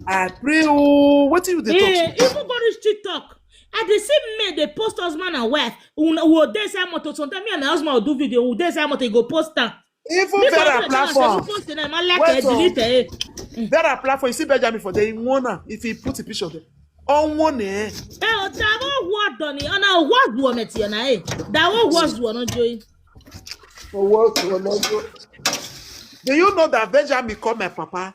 I pray, oh, wetin you dey talk? Eh, even go reach TikTok. I dey see men dey post husband and wife. Una, we dey inside motor. Sometimes me and my husband will do video. We dey inside motor, he go post am. Even Vera platform. Wait, eh, delete, eh. Vera platform, you see Benjamin for there, he warn am if he put a picture there. On one, eh. Eh, oh, that one what done, eh? And I what do on it, eh? That one what do on joy. For what do on joy? Do you know that Benjamin call my papa?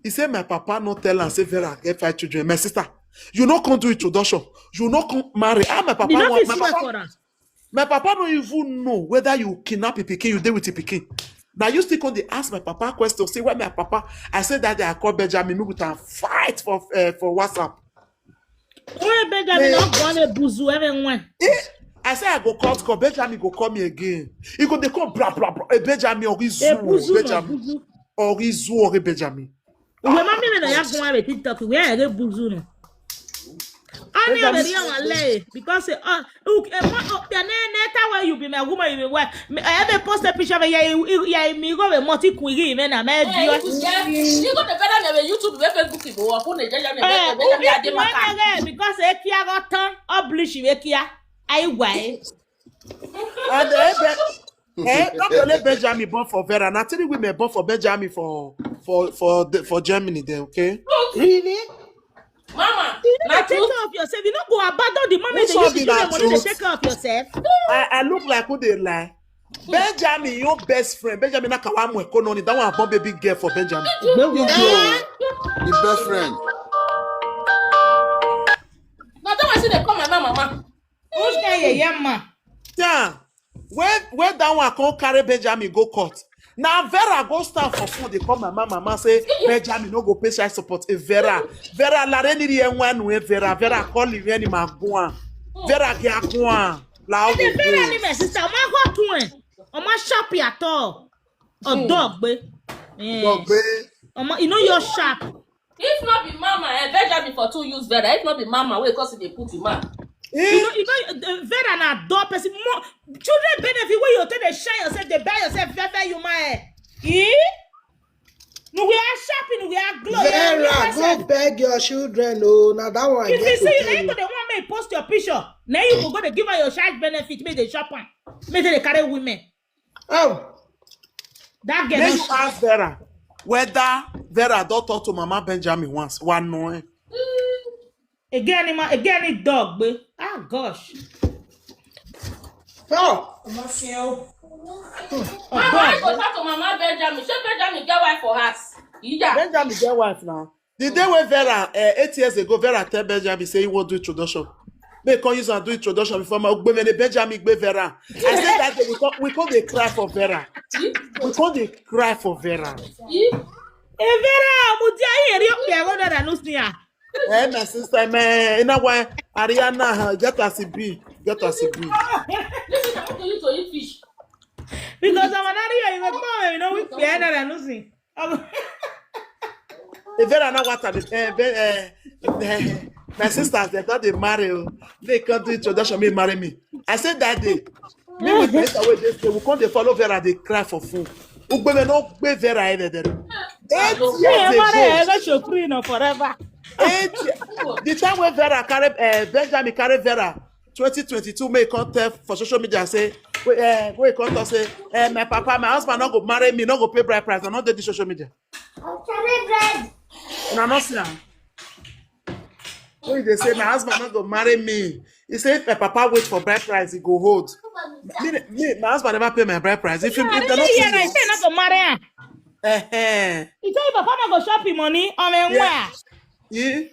He say my papa no tell am say Vera get five children. My sister, you no come do introduction. You no come marry. Ah, my papa want, my papa, my papa no even know whether you kidnap a pikin, you dey with a pikin. Now you still come dey ask my papa question. Say why my papa? I say that day I call Benjamin, me with am fight for, eh, for WhatsApp. Oye, Benjamin, eh, no go on a buzu everyone. Eh, I say I go call, call Benjamin, go call me again. He go dey call blah blah blah. Eh, Benjamin, or Izu, Benjamin, or Izu, or Benjamin. We mami me na ya go on a TikTok. We are a buzu no. Only a very young lady because, eh, uh, okay, eh, ma, oh, the ne-, neta where you be my woman, you be wife. Me, I have a post a picture of ya, ya, ya, me go be multi query, man, I'm a viewer. You go to better than YouTube, where Facebook, if you walk on it, then you, eh, because eh, kia got turn, oblish, you kia. I why? And eh, Be-, eh, not only Benjamin born for Vera. Now three women born for Benjamin for, for, for the, for Germany. Then, okay. Really? Mama, you need to take care of yourself. You no go abandon the moment they use the children money to take care of yourself. I, I look like who they lie. Benjamin, your best friend. Benjamin, na kawa mwe kononi. That one born baby girl for Benjamin. Where we go? The best friend. Now that one say they call my mama, mama. Which guy, yeah, yeah, ma? Yeah. Where, where that one come carry Benjamin go court? Now Vera go stand for phone. They call my mama, mama say Benjamin no go pay child support. Eh, Vera, Vera la reni ri enwa nu, eh, Vera, Vera call you any ma go on. Vera ge go on. La o. Vera ni my sister. Ma go to him. O ma sharp at all. O dog be. Dog be. O ma, you know you're sharp. If not be mama, eh, Benjamin for two use Vera. If not be mama, wey cause they put him man. You know, you know, uh, Vera na door person. More children benefit when you take the shine yourself, they buy yourself, Vera, you my. Eh? No, we are shopping, we are glow. Vera, go beg your children. Oh, now that one. If you see, you go, they want me post your picture. Now you go, go, they give her your child benefit, make they shop am, make they carry women. Oh. That girl. Make you ask Vera. whether Vera don talk to Mama Benjamin once. Wa no, eh? Again, him, again, it dog, but ah, gosh. Oh, I'm not seeing. Mama, I go talk to Mama Benjamin. Say Benjamin get wife for house. Yeah. Benjamin get wife now. The day when Vera, uh, eight years ago, Vera tell Benjamin say he won't do introduction. They can't use and do introduction before my Benjamin, Benjamin gbe Vera. I said that day we can't, we can't dey cry for Vera. We can't dey cry for Vera. Evera, mudia yeri okpe ago na nusia. Eh, my sister, man, you know why Ariana, uh, get us a B, get us a B. This is how to eat to eat fish. Because I'm an area you go, you know, we pay na nusi. If there are not water, eh, eh, eh, my sisters, they thought they marry, oh. They can't do introduction, me marry me. I said that day. Me with Mr. Wey dey say we come dey follow Vera dey cry for phone. Ugbeme no gbe Vera head there. Eight years ago. Forever. Eight, the time when Vera carry, uh, Benjamin carry Vera twenty twenty-two, may come tell for social media say, wait, uh, wait, come talk say, uh, my papa, my husband not go marry me, not go pay bride price, I not dey this social media. Una no see am. When they say my husband not go marry me, he say if my papa wait for bride price, he go hold. Me, me, my husband never pay my bride price. If you, if they not Yeah, I say not go marry her. Eh, He tell you papa not go shop him money. I mean, Yeah. where? eh.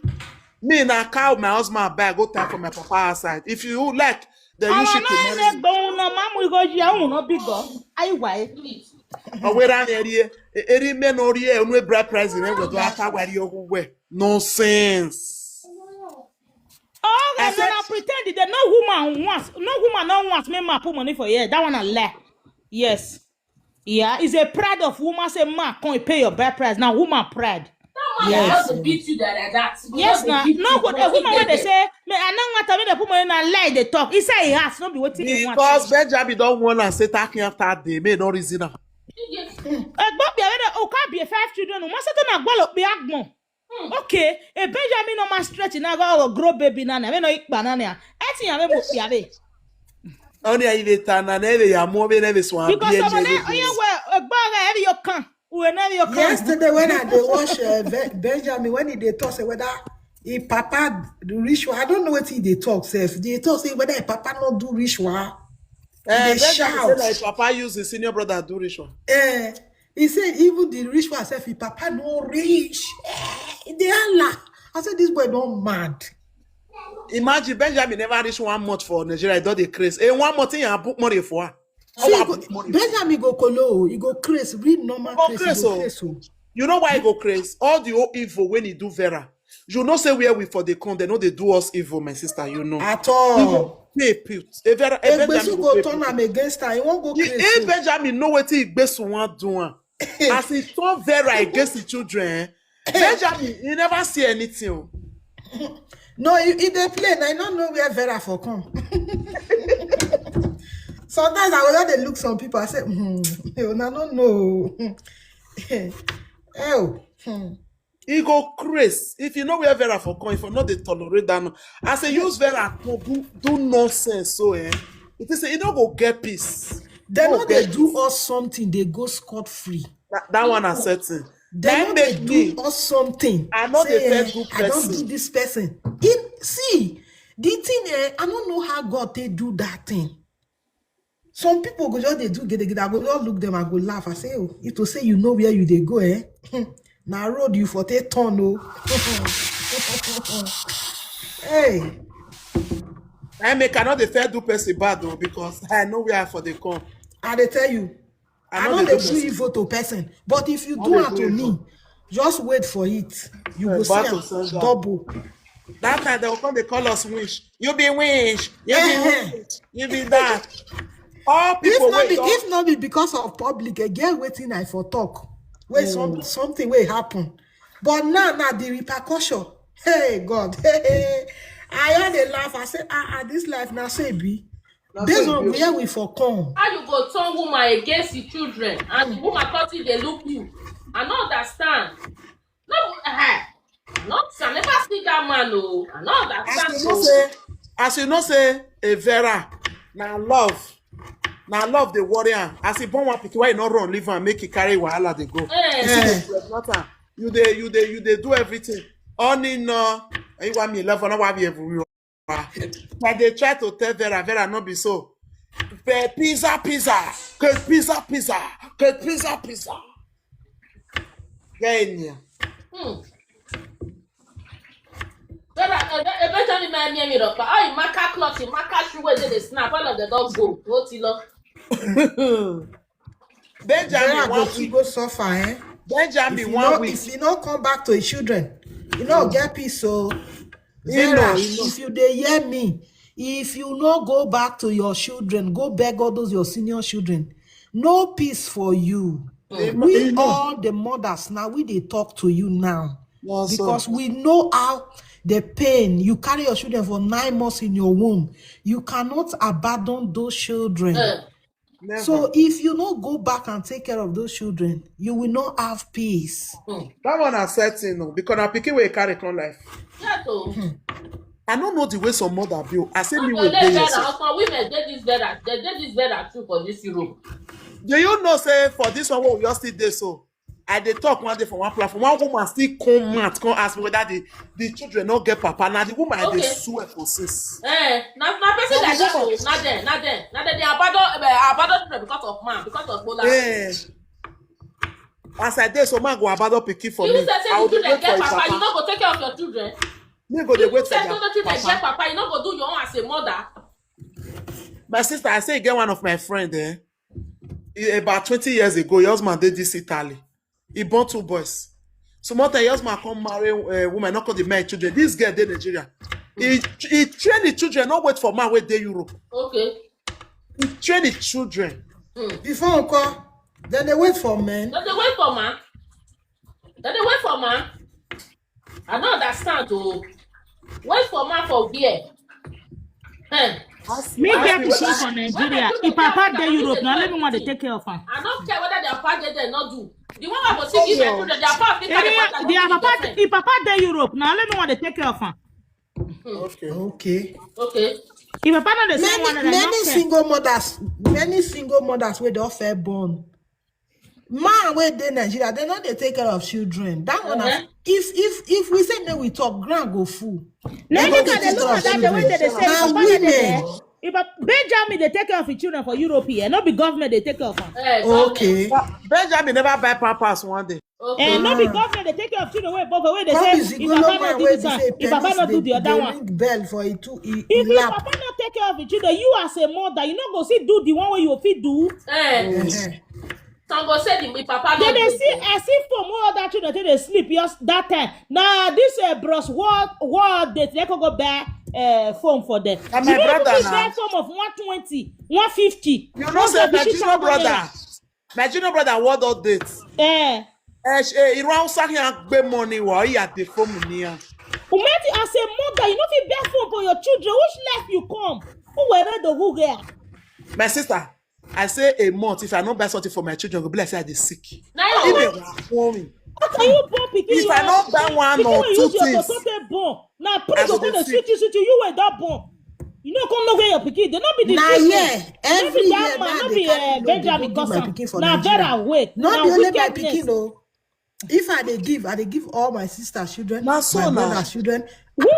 Me na cow my husband buy go time for my papa outside. If you like, then you Our should man marry. Is going on, mom, we go here, we no big go. Ayi why? Owera na eri, eri me no eri, enu bride price in we do aka wari ogu we. Nonsense. Oh, I they said- no pretend. They no woman wants, no woman no wants me ma put money for here. That one a lie. Yes. Yeah, it's a pride of woman say ma come pay your bride price. Now woman pride. Yes. How to beat you that like that? Yes, now no good. A woman when they say me, I know what I mean. They put money in a lie. They talk. He say he has not be waiting. Because Benjamin don't want to say talking after day, may no reason am. Egbo be away. Oh, can't be a five children. Must say na gbolo be agbon. Okay, a Benjamin no man stretch na go grow baby na na. Me no ikpa na na. Eti ya me mo be away. Only I dey tan and every ya mo be never swan. Because someone there, oh yeah, well, a bag every you can. We never you can. Yesterday when I dey watch uh, Ve- Benjamin, when he dey talk say whether he papa do ritual, I don't know what he dey talk sef. They talk say whether he papa not do ritual. Eh, They Benjamin say shout. like papa use his senior brother do ritual. Eh, he said even the ritual sef, his papa no reach. Eh, they Allah. I said this boy don't mad. Imagine Benjamin never reach one month for Nigeria. He don dey craze. Eh, one month in and book money for her. So he Our go, book money. Benjamin go kolo, he go craze, read normal Go craze, craze, he go oh. craze. Oh. You know why he go craze? All the old evil when he do Vera. You know say where we for the con, they know they do us evil, my sister. You know. At all. Pay put. A Vera, a Benjamin Egbesu go go pay turn put. am against her. He won't go He, craze. eh, So. Benjamin know what he Igbesu want do am. As he turn Vera against the children, eh, Benjamin he never see anything. Oh. No, he, he dey play. I don't know where Vera for come. Sometimes I will not dey look some people. I say, hmm, you no no know. Oh, hmm. He go craze. If you know where Vera for come, if you know they tolerate that, no. As a use Vera to do, do nonsense, so eh, it is say he don't go get peace. They No know they get do peace. Us something. They go scot free. That, that one I certain. They That know make they me. Do us something. I know they Say, fed eh, good I don't person. Do this person. It, see, the thing, eh, I don't know how God they do that thing. Some people go just they do get get. I go just look them. I go laugh. I say, oh, if to say you know where you they go, eh? Now road you for take turn, oh. Hey, I make another fair do person bad though because I know where for the come. I dey tell you, I I know know they they do do person. Evil to person. But if you No do dey am do to me, evil. Just wait for it. You Eh, go see battle am send down. Double. That time they will come, they call us winch. You be winch. You be Eh. Winch. You be that. All people If not wait. be, All, if not be because of public, again, waiting I for talk. Wait, some something will happen. But now, now the repercussion. Hey God, hey, hey. I had a laugh. I said, ah, ah, this life now say be. Now Based say on be. Where we for come. How you go turn woman against the children and the woman come still dey look you? I no understand. No, eh, not I never see that man. Oh, I no As understand. you know say, as you know say, a Vera, now love. Na love dey worry am. As e born one pikin, why you no run leave am make e carry wahala dey go? You see, dey not am. You dey, you dey, you dey do everything. Only no. You want me love, no want me everywhere. I dey try to tell Vera, Vera no be so. Pe- Pizza, pizza, ke pizza, pizza, ke pizza, pizza. Kenya. Bella, ebe tell me my name, you know, but I marker cloth, you marker shoe where they snap, all of them don't go. What you love? Benjamin Vera go one still week. Go suffer, eh? If Benjamin you one no, week. If you no come back to your children, you no get peace. So He Vera, know, he know. If you dey hear me, if you no go back to your children, go beg all those your senior children. No peace for you. He We know. All the mothers now, we dey talk to you now. Yeah, so because we know how the pain you carry your children for nine months in your womb. You cannot abandon those children. Uh, Never. So if you no go back and take care of those children, you will not have peace. Hmm. That one na certain, no, because na pikin wey carry come life. Yes, oh. I no know the way some mother be o. I say me wey dey here so. Some women dey this better, they dey this better too for this Europe. Do you know say for this one wey we just still dey so, I dey talk one day for one platform. One woman still come out, come ask me whether the, the children no get papa. Now the woman okay. Dey swear for sis. Eh, na na person like that. Oh, na there, na there, na there. They abandon, uh, abandon children because of man, because of bola. Eh. As I dey, so man go abandon pikin for you me. You say say the children get papa, papa, you no go take care of your children. Me go dey wait for their papa. You say the children get papa, you no go do your own as a mother. My sister, I say you get one of my friend, eh? About twenty years ago, your husband did this Italy. He born two boys. So more time, your husband come marry a uh, woman, not call the married children. This girl did Nigeria. He, he train the children, not wait for man wait dey Europe. Okay. He train the children. Mm. Before uncle, then they wait for men. Then they wait for man. Then they wait for man. I don't understand. Oh, wait for man for where? Hey. Me get pikin for Nigeria. If papa dey Europe, now let me want to take care of her. I don't care whether their papa dey there not do. The one I go see give their children, their papa fit carry their papa. If papa dey Europe, now let me want to take care of her. Okay. Okay. Okay. If papa not the same one, many single mothers, many single mothers wey don fair born. Man wey dey Nigeria, they no dey take care of children. That one, uh-huh. If if if we say make we talk, ground go full. No, look at the look at that the way they say. Now women. If a Benjamin they take care of the children for Europe here, not be government they take care of them. Eh, okay. Benjamin never buy pampers one day. Okay. Eh, no be government dey take care of children wey both wey dey say if papa no do this one, if papa no do the other one. Ring bell for it too. If your papa no take care of the children, you as a mother, you no go see do the one wey you fit do. Eh. Some go say the papa no do. They dey see as if for more other children take dey sleep just that time. Na this uh, bros world world dey take go buy uh, phone for them. And my brother now. Buy phone of one twenty, one fifty. You know say my junior brother. My junior brother, what update? Eh. Ẹ ṣe irú Hausa yẹn á gbé mọ ni wà ó yà dé fóònù nìyẹn. Umeti, as a mother, you no fit bear phone for your children. Which life you come? Who were the who there? My sister, I say a month, if I no buy something for my children, go be like say I dey sick. Now you If they were home, how can you born pikin? If I no buy one or two things, born. Na pray go go dey sweet you, sweet you, you wey don born. You no come know where your pikin dey. No be the na here every year man, no be eh, Benjamin Gosan. Na Vera way. No be only my pikin o. If I dey give, I dey give all my sister children, my brother children,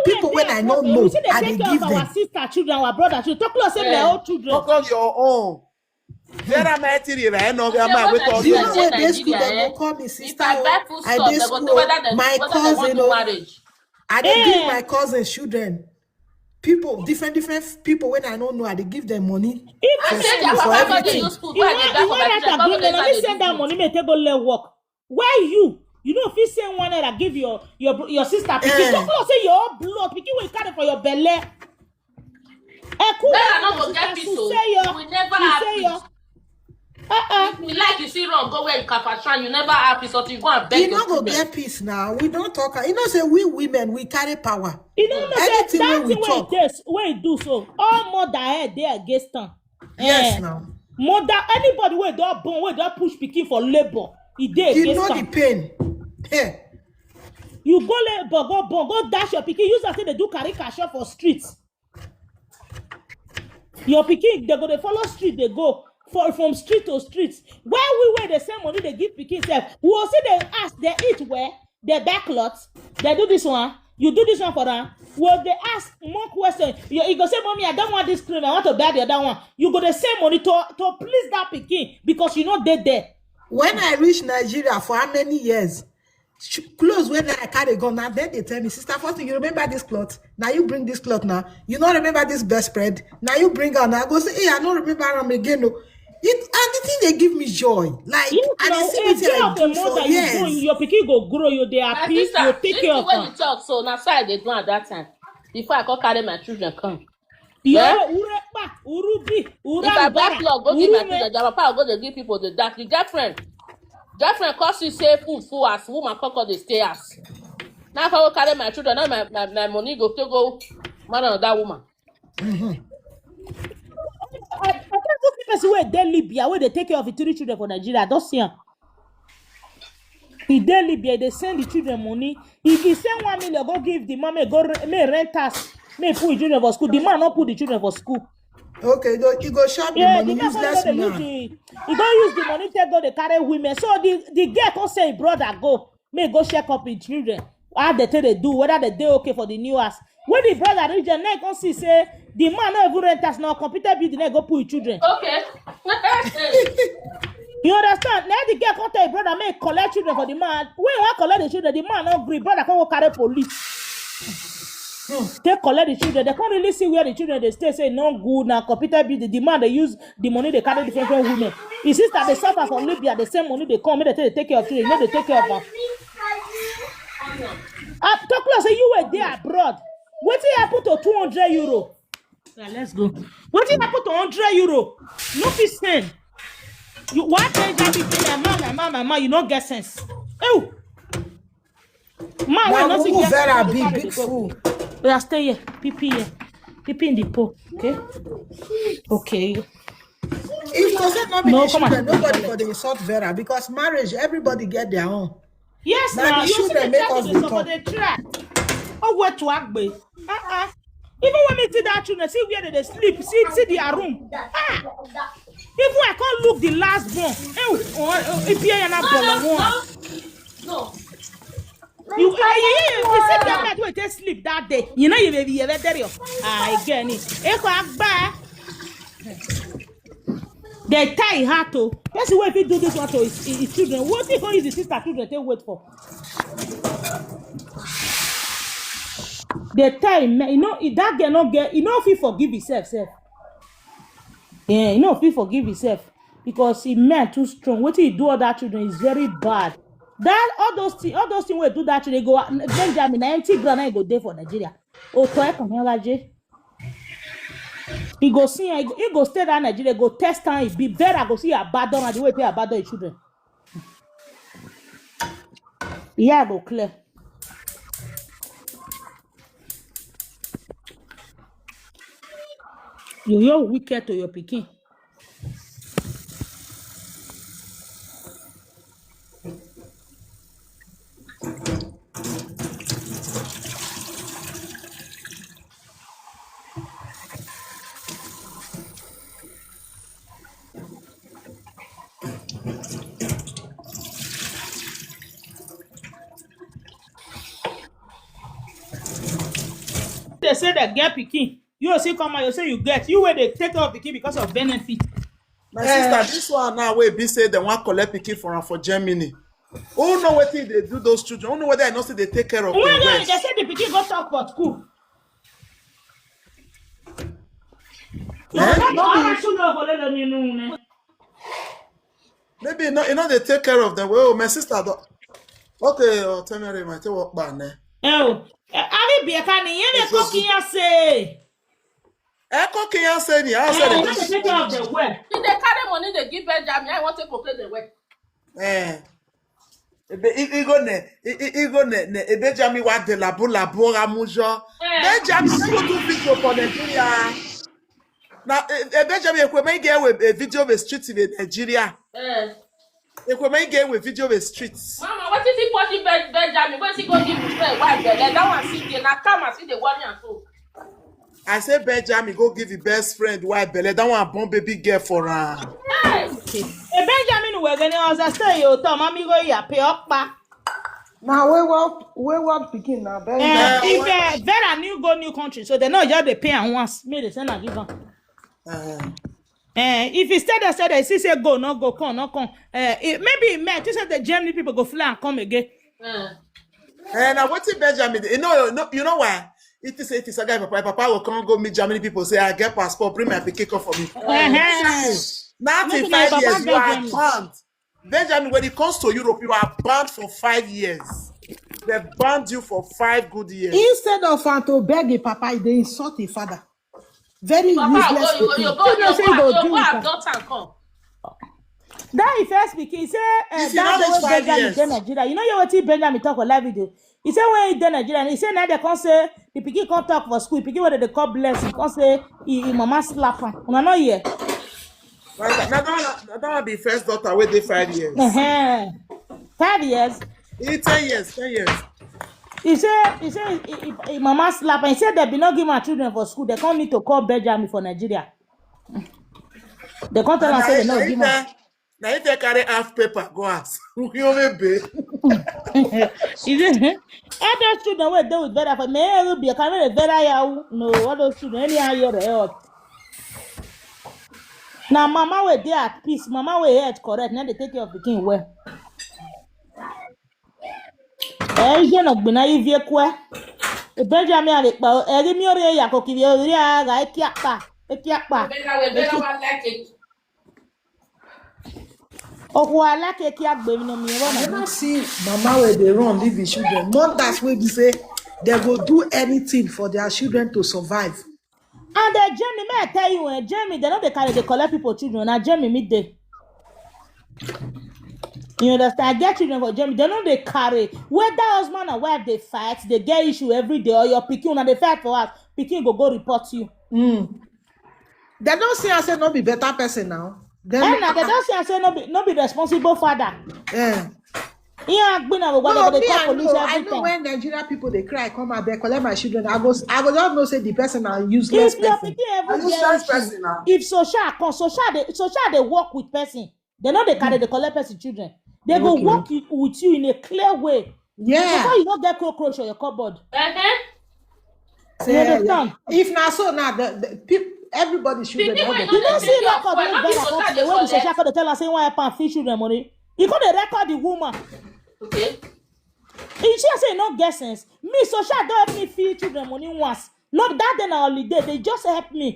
people wey I no know, I dey give them. Our sister children, our brother children. Talk to us say my own children. Talk on your own. Vera Maitiri, I know Vera Maitiri. You know where they school they go call me sister. I dey school. My cousin, I dey give my cousin children. People, different different people when I don't know, I dey give them money. If I say their papa no dey use food, why they buy for my children? Let me send that money, may take go let work. Why you? You know if you send one naira give your your your sister pikin, talk about say your blood pikin wey carry for your belle. Where I no go get peace o. We never have peace. Uh-uh. We like you see wrong, go where you can pass, you never have peace until you go and beg. You no go get peace now. We don't talk. You know say we women we carry power. You know anything wey we talk. Wey do so. All mother head dey against am. Yes now. Mother, anybody wey don born, wey don push pikin for labor, e dey against am. You know the pain. Hey. You go labor, go born, go dash your pikin. Use am say dey do caricature for street. Your pikin, they go dey follow street, they go. for, from street to street. Why we, wey dey send money dey give pikin sef? We go see, dey ask, dey eat well, dey buy cloth, dey do this one, you do this one for am. We go dey ask more question. You, you go say, "Mommy, I don't want this cream. I want to buy the other one." You go dey send money to, to please that pikin because you no dey there. When I reach Nigeria for how many years? Sh-, clothes wey I carry go now, then they tell me, "Sister Fortune, you remember this cloth? Now you bring this cloth now. You no remember this bedspread? Now you bring out." Now I go say, "Hey, I no remember am again o." It, and the thing dey give me joy. Like, I dey see wetin I do for, yes. Your pikin go grow, you dey happy, you take care of am. When you talk so, na so I dey do at that time. Before I come carry my children come. Yo, urepa, urubi, uramba, if I buy cloth, go give my children, their papa go dey give people the dark. The girlfriend, girlfriend cause you say food full as woman come, come dey stay house. Now if I go carry my children, now my, my, my money go still go marry another woman. Mm-hmm. I, I can't look person wey dey Libya, wey dey take care of the three children for Nigeria. I don see am. He dey Libya, they send the children money. If he send one million, go give the man, may go re-, may rent us, may put the children for school. The man not put the children for school. Okay, though, he go shop the money, useless man. He go use the money, take go dey carry women. So the, the girl come say, "Brother, go. May go check up his children. How they take they do, whether they dey okay for the new house." When the brother reach there, now he come see say the man no even rent us now, computer building, now go put his children. Okay. You understand? Now the girl come tell his brother, "May collect children for the man." When he wan collect the children, the man no gree. Brother come go carry police. Hmm. Take collect the children. They can't really see where the children they stay. Say no good now. Computer building. The man they use the money they carry different, different women. His sister they suffer from Libya. They send money they come. Make they take, take care of children. You know they take care of them. Ah, talk close. Say you were there abroad. Wetin happen to two hundred euro? Yeah, let's go. Wetin happen to hundred euro? No fit send. You, why change that big thing? My man, my man, my man, you no get sense. Oh. Man, why not get Vera big, big fool. We are stay here. P P here. P P in the pole. Okay? Okay. If you say no be the children, nobody for the insult Vera, because marriage, everybody get their own. Yes, now you see the children make us dey talk. They try. Oh, what to Agbe? Uh-uh. Even when me see that children, see where they sleep, see, see their room. Ah! Even I can't look the last born. Eh, oh, oh, if you are not born, no. You, you, you, you see that night wey they sleep that day. You know you may be, you may tell you. Ah, again, eh. Eh, go back. They tie her to. Person wey fit do this one to his, his, his children. What if only the sister children take wait for? They tie me. You know, if that girl no get, you know, if he forgive himself, self. Yeah, you know, if he forgive himself because he men too strong. What he do all that children is very bad. That all those things, all those things wey do that children go, Benjamin, na empty ground na he go dey for Nigeria. Oh, to help him, he go see, he go, he go stay that Nigeria, go test am, he be better, go see abandon am the way they abandon his children. Yeah, go clear. You, you're wicked to your pikin. They say that girl pikin. You see, come out, you say you get. You where they take care of pikin because of benefit. My sister, this one now wey be say they wan collect pikin for am for Germany. Who know wetin they do those children? Who know whether I know say they take care of them well? They say the pikin go talk for school. Eh? Maybe you know, you know they take care of them. Well, my sister, do-, okay, oh, tell me, my tell what ban eh? Oh, I mean, be a can you make cooking and say. Eko kiyan say ni, I say they take care of them well. If they carry money, they give Benjamin, I want to complain the way. Eh. Ebe, i-, igo ne, i-, i-, igo ne, ne, e Benjamin wa de labu, labu, ramujo. Eh. Benjamin, you do video for Nigeria. Now, e, e Benjamin, ekwe me get a video of a street in Nigeria. Eh. Ekwe me get a video of a street. Mama, what is he put in Be-, Benjamin? What is he going to give his friend? Why? That one see, na come and see the one and so. I say Benjamin go give him best friend wife belle. That one born baby girl for am. Hey, Benjamin wegene ọza stay yo to mami go ya pe ọkpa. Na wayward wayward pikin na Benjamin. Eh, if uh, Vera new go new country, so they know just dey pay am once. Me dey send am give am. Uh, Eh, if he stay there, stay there, he see say go, no go, come, no come. Eh, it, maybe he met. You say the Germany people go fly and come again. and now what if Benjamin? You know, no, you know why? It is it is a guy papa. Papa will come go meet Germany people. Say I get passport. Bring my pikin come for me. Uh-huh. Nothing Make una five years. papa You are Benjamin. Banned. Benjamin, when it comes to Europe, you are banned for five years. They've banned you for five good years. Instead of am to beg him papa, he dey insult him father. Very Papa, useless go, you, pikin. you go, Tell you us say you go go, you do go it. Adopt and come. That he first pikin, he say uh, If you that don't day reach when five Benjamin years. dey Nigeria. You know you wetin Benjamin talk for live video. He say when he dey Nigeria, he say now they come say the pikin come talk for school. Pikin wey dey call blessing, come say he, he mama slap am. Una no hear. Right, now that that one be first daughter wey dey five years. Uh-huh. Five years. He ten years, ten years. He say he say he, he, he mama slap am. He say they be not give am children for school. They come need to call Benjamin for Nigeria. They come tell am say they not give am. Now if they carry half paper, go ask. You may be. He say all those children wey dey with Vera for me, eh, will be a kind of Vera yahoo. No, all those children anyhow you dey help. Na mama wey dey at peace, mama wey head correct, na dey take care of pikin well. Eh, you no gbina you vie kwe. E Benjamin ale pa, e mi ori ya ko ki vie ori aga e ki apa, e ki apa. Better way, better one like it. Oku ala ke ki agbe mi no mi I wona. Never see mama where they run leave the children. Mothers will be say they go do anything for their children to survive. And uh, Jamie, may I tell you, uh, Jamie, they no dey carry, they collect people children. Now Jamie meet dey. You understand? I get children for Jamie. They no dey carry. Whether husband and wife they fight, they get issue every day, or your pikin una dey fight for house, pikin go go report you. They don't see us say no be better person now. Then And now they don't say I say no be no be responsible father. eh. Yeah, agbina go No, go dey me, call I police know, I every know time. When Nigeria people they cry, come out, they collect my children. I go, I go don't know say the person are useless If your person. pikin Are ever you get such issue, person now? If social come, social they social they work with person. They no dey carry, they collect person children. They go Okay. work you, with you in a clear way. Yeah. Before you no get cockroach for your cupboard. Uh-huh. You understand? If not so now, the, the people, everybody should The be people there. know You don't they see take record care wey of Vera people come that the they way the collect. social come dey tell us say why help am feed children money. You come dey record the woman. Okay. You see say e no get sense. Me social don help me feed children money once. No, that day na holiday. They just help me.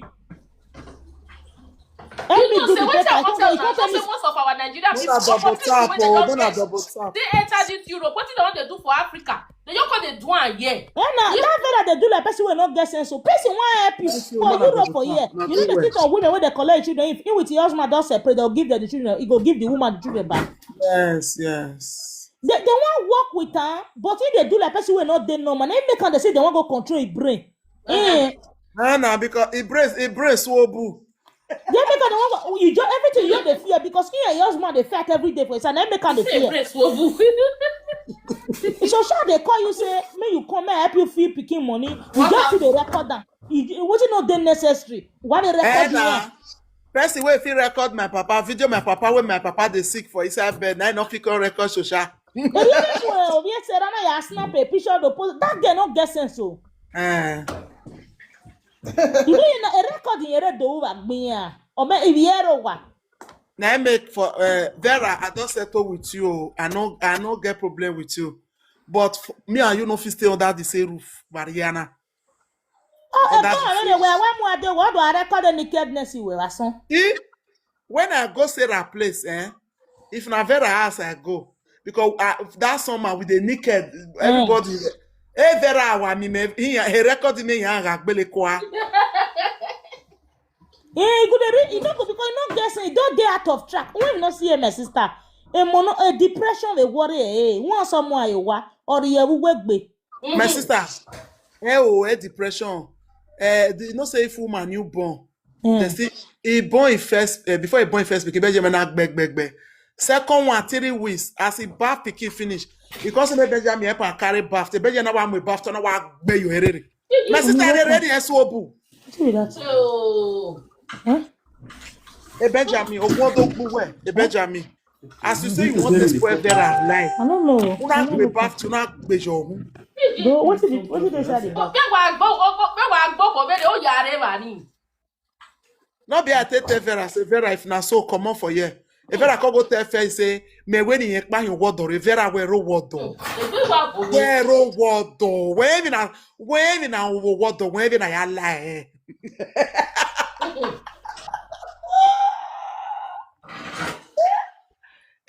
Help You me know, do say the what paper. I You want come, to you tell come tell you, me. say most of our Nigerian Una people, double countries tap, wey they oh, don una get, double tap. they enter this Europe. What do they want to do for Africa? They just come dey do am here. Eh, na that Vera dey do like person wey no get sense. So person wan help you Thank you, for una Europe double for tap. here. Una You know do the well. thing of women wey dey collect children. If, if with your husband don separate, they'll give them the children. He go give the woman the children back. Yes, yes. They they wan work with her, but if they do like person wey no dey normal, na im make am dey say they wan go control his brain. Eh, Ah, na because it brace, it brace swobu. they make am dey wan go. You just everything you just dey fear because he and your husband dey fight every day for inside. Na im make am dey Say fear. brace swobu. So shall they call you say, may you come, may I help you feed pikin money. You What just see happened? the record down. You wetin no dey necessary. Why they Eh, record you? na. Person wey fit record my papa, video my papa when my papa dey sick for inside bed. Na I no fit come record social. The reason why we say Rana ya snap a picture to post that girl no get sense o. Eh. You know you know a record in yere do wa gbinya. O me if yere wa. Na I make for uh, Vera. I don't settle with you. I no, I no get problem with you. But f- me and you no fit stay under the same roof, Mariana. Oh, Oh, oh, that's God, anyway, why more dey what do I record the nakedness you were son? See, when I go Sarah place, eh? If na Vera house I go, because uh, that summer with the naked, everybody. Hey Vera, our me me he he record me he agbele kwa. Eh, you go dey read, you no go because you no get sense, you don dey out of track. When you no see eh, my sister, a mono, a depression dey worry eh. One someone you wa or you will wake be. My sister, eh oh, eh depression. Eh, the, you know say if woman you born, Mm. they see he born in first uh, before he born in first pikin Benjamin na gbeg gbeg gbeg. Second one three weeks as he bath pikin finish. He come say make Benjamin help am carry bath. The Benjamin na wa mo bath na wa gbe yo erere. My sister dey ready S O B. Wetin be that? So, Eh? A Benjamin, Omodo Gbuwe, a Benjamin. As you say you want to spoil Vera life. I don't know. Una gbe back to una gbe your own. Though, what did it, what did they say about? Pe wa gbo, pe wa gbo ko be o yare wa ni. No be I take tell Vera, say Vera, if na so, comot for here. If Vera come go tell Faye say, me when he kpa him word or Vera we ro word or. Pe wa gbo. We ro word or. When even na, when even na wo word or, when even na ya lie.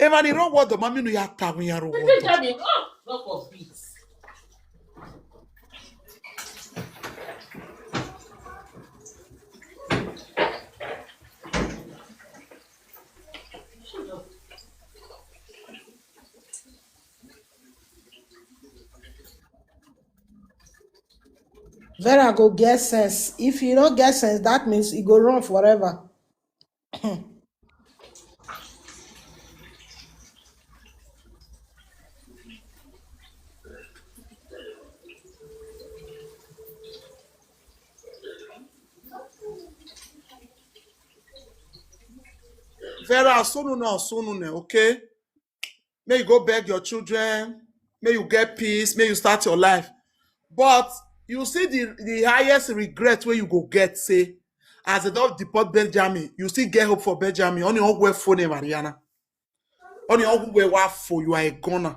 If na the wrong word or, mami no ya ta when ya ro word or. Benjamin, oh, no for beat. Vera go get sense. If you don't get sense, that means you go run forever. Vera, sunu na sunu ne, okay? May you go beg your children, may you get peace, may you start your life. But you see the, the highest regret where you go get, say, as they don't deport Benjamin, you still get hope for Benjamin. Only on where phone, Mariana. Only on where wa for you are a gunner.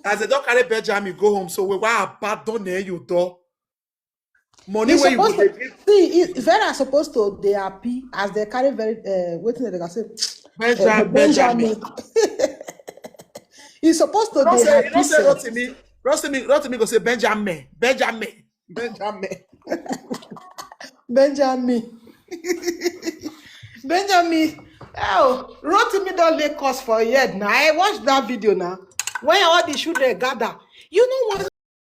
As they don't carry Benjamin, go home. So we wa abandon you door. Money He's where you go supposed to dey give. See, he, Vera supposed to they happy as they carry very uh, waiting they can say Benjamin, uh, Benjamin. He's supposed to You know they say, you happy. know say Self. Rotimi, Rotimi, Rotimi go say Benjamin, Benjamin, Benjamin, Benjamin. Benjamin. Oh, Rotimi don't lay cause for head now. I watched that video now. When all the children gather, you know what?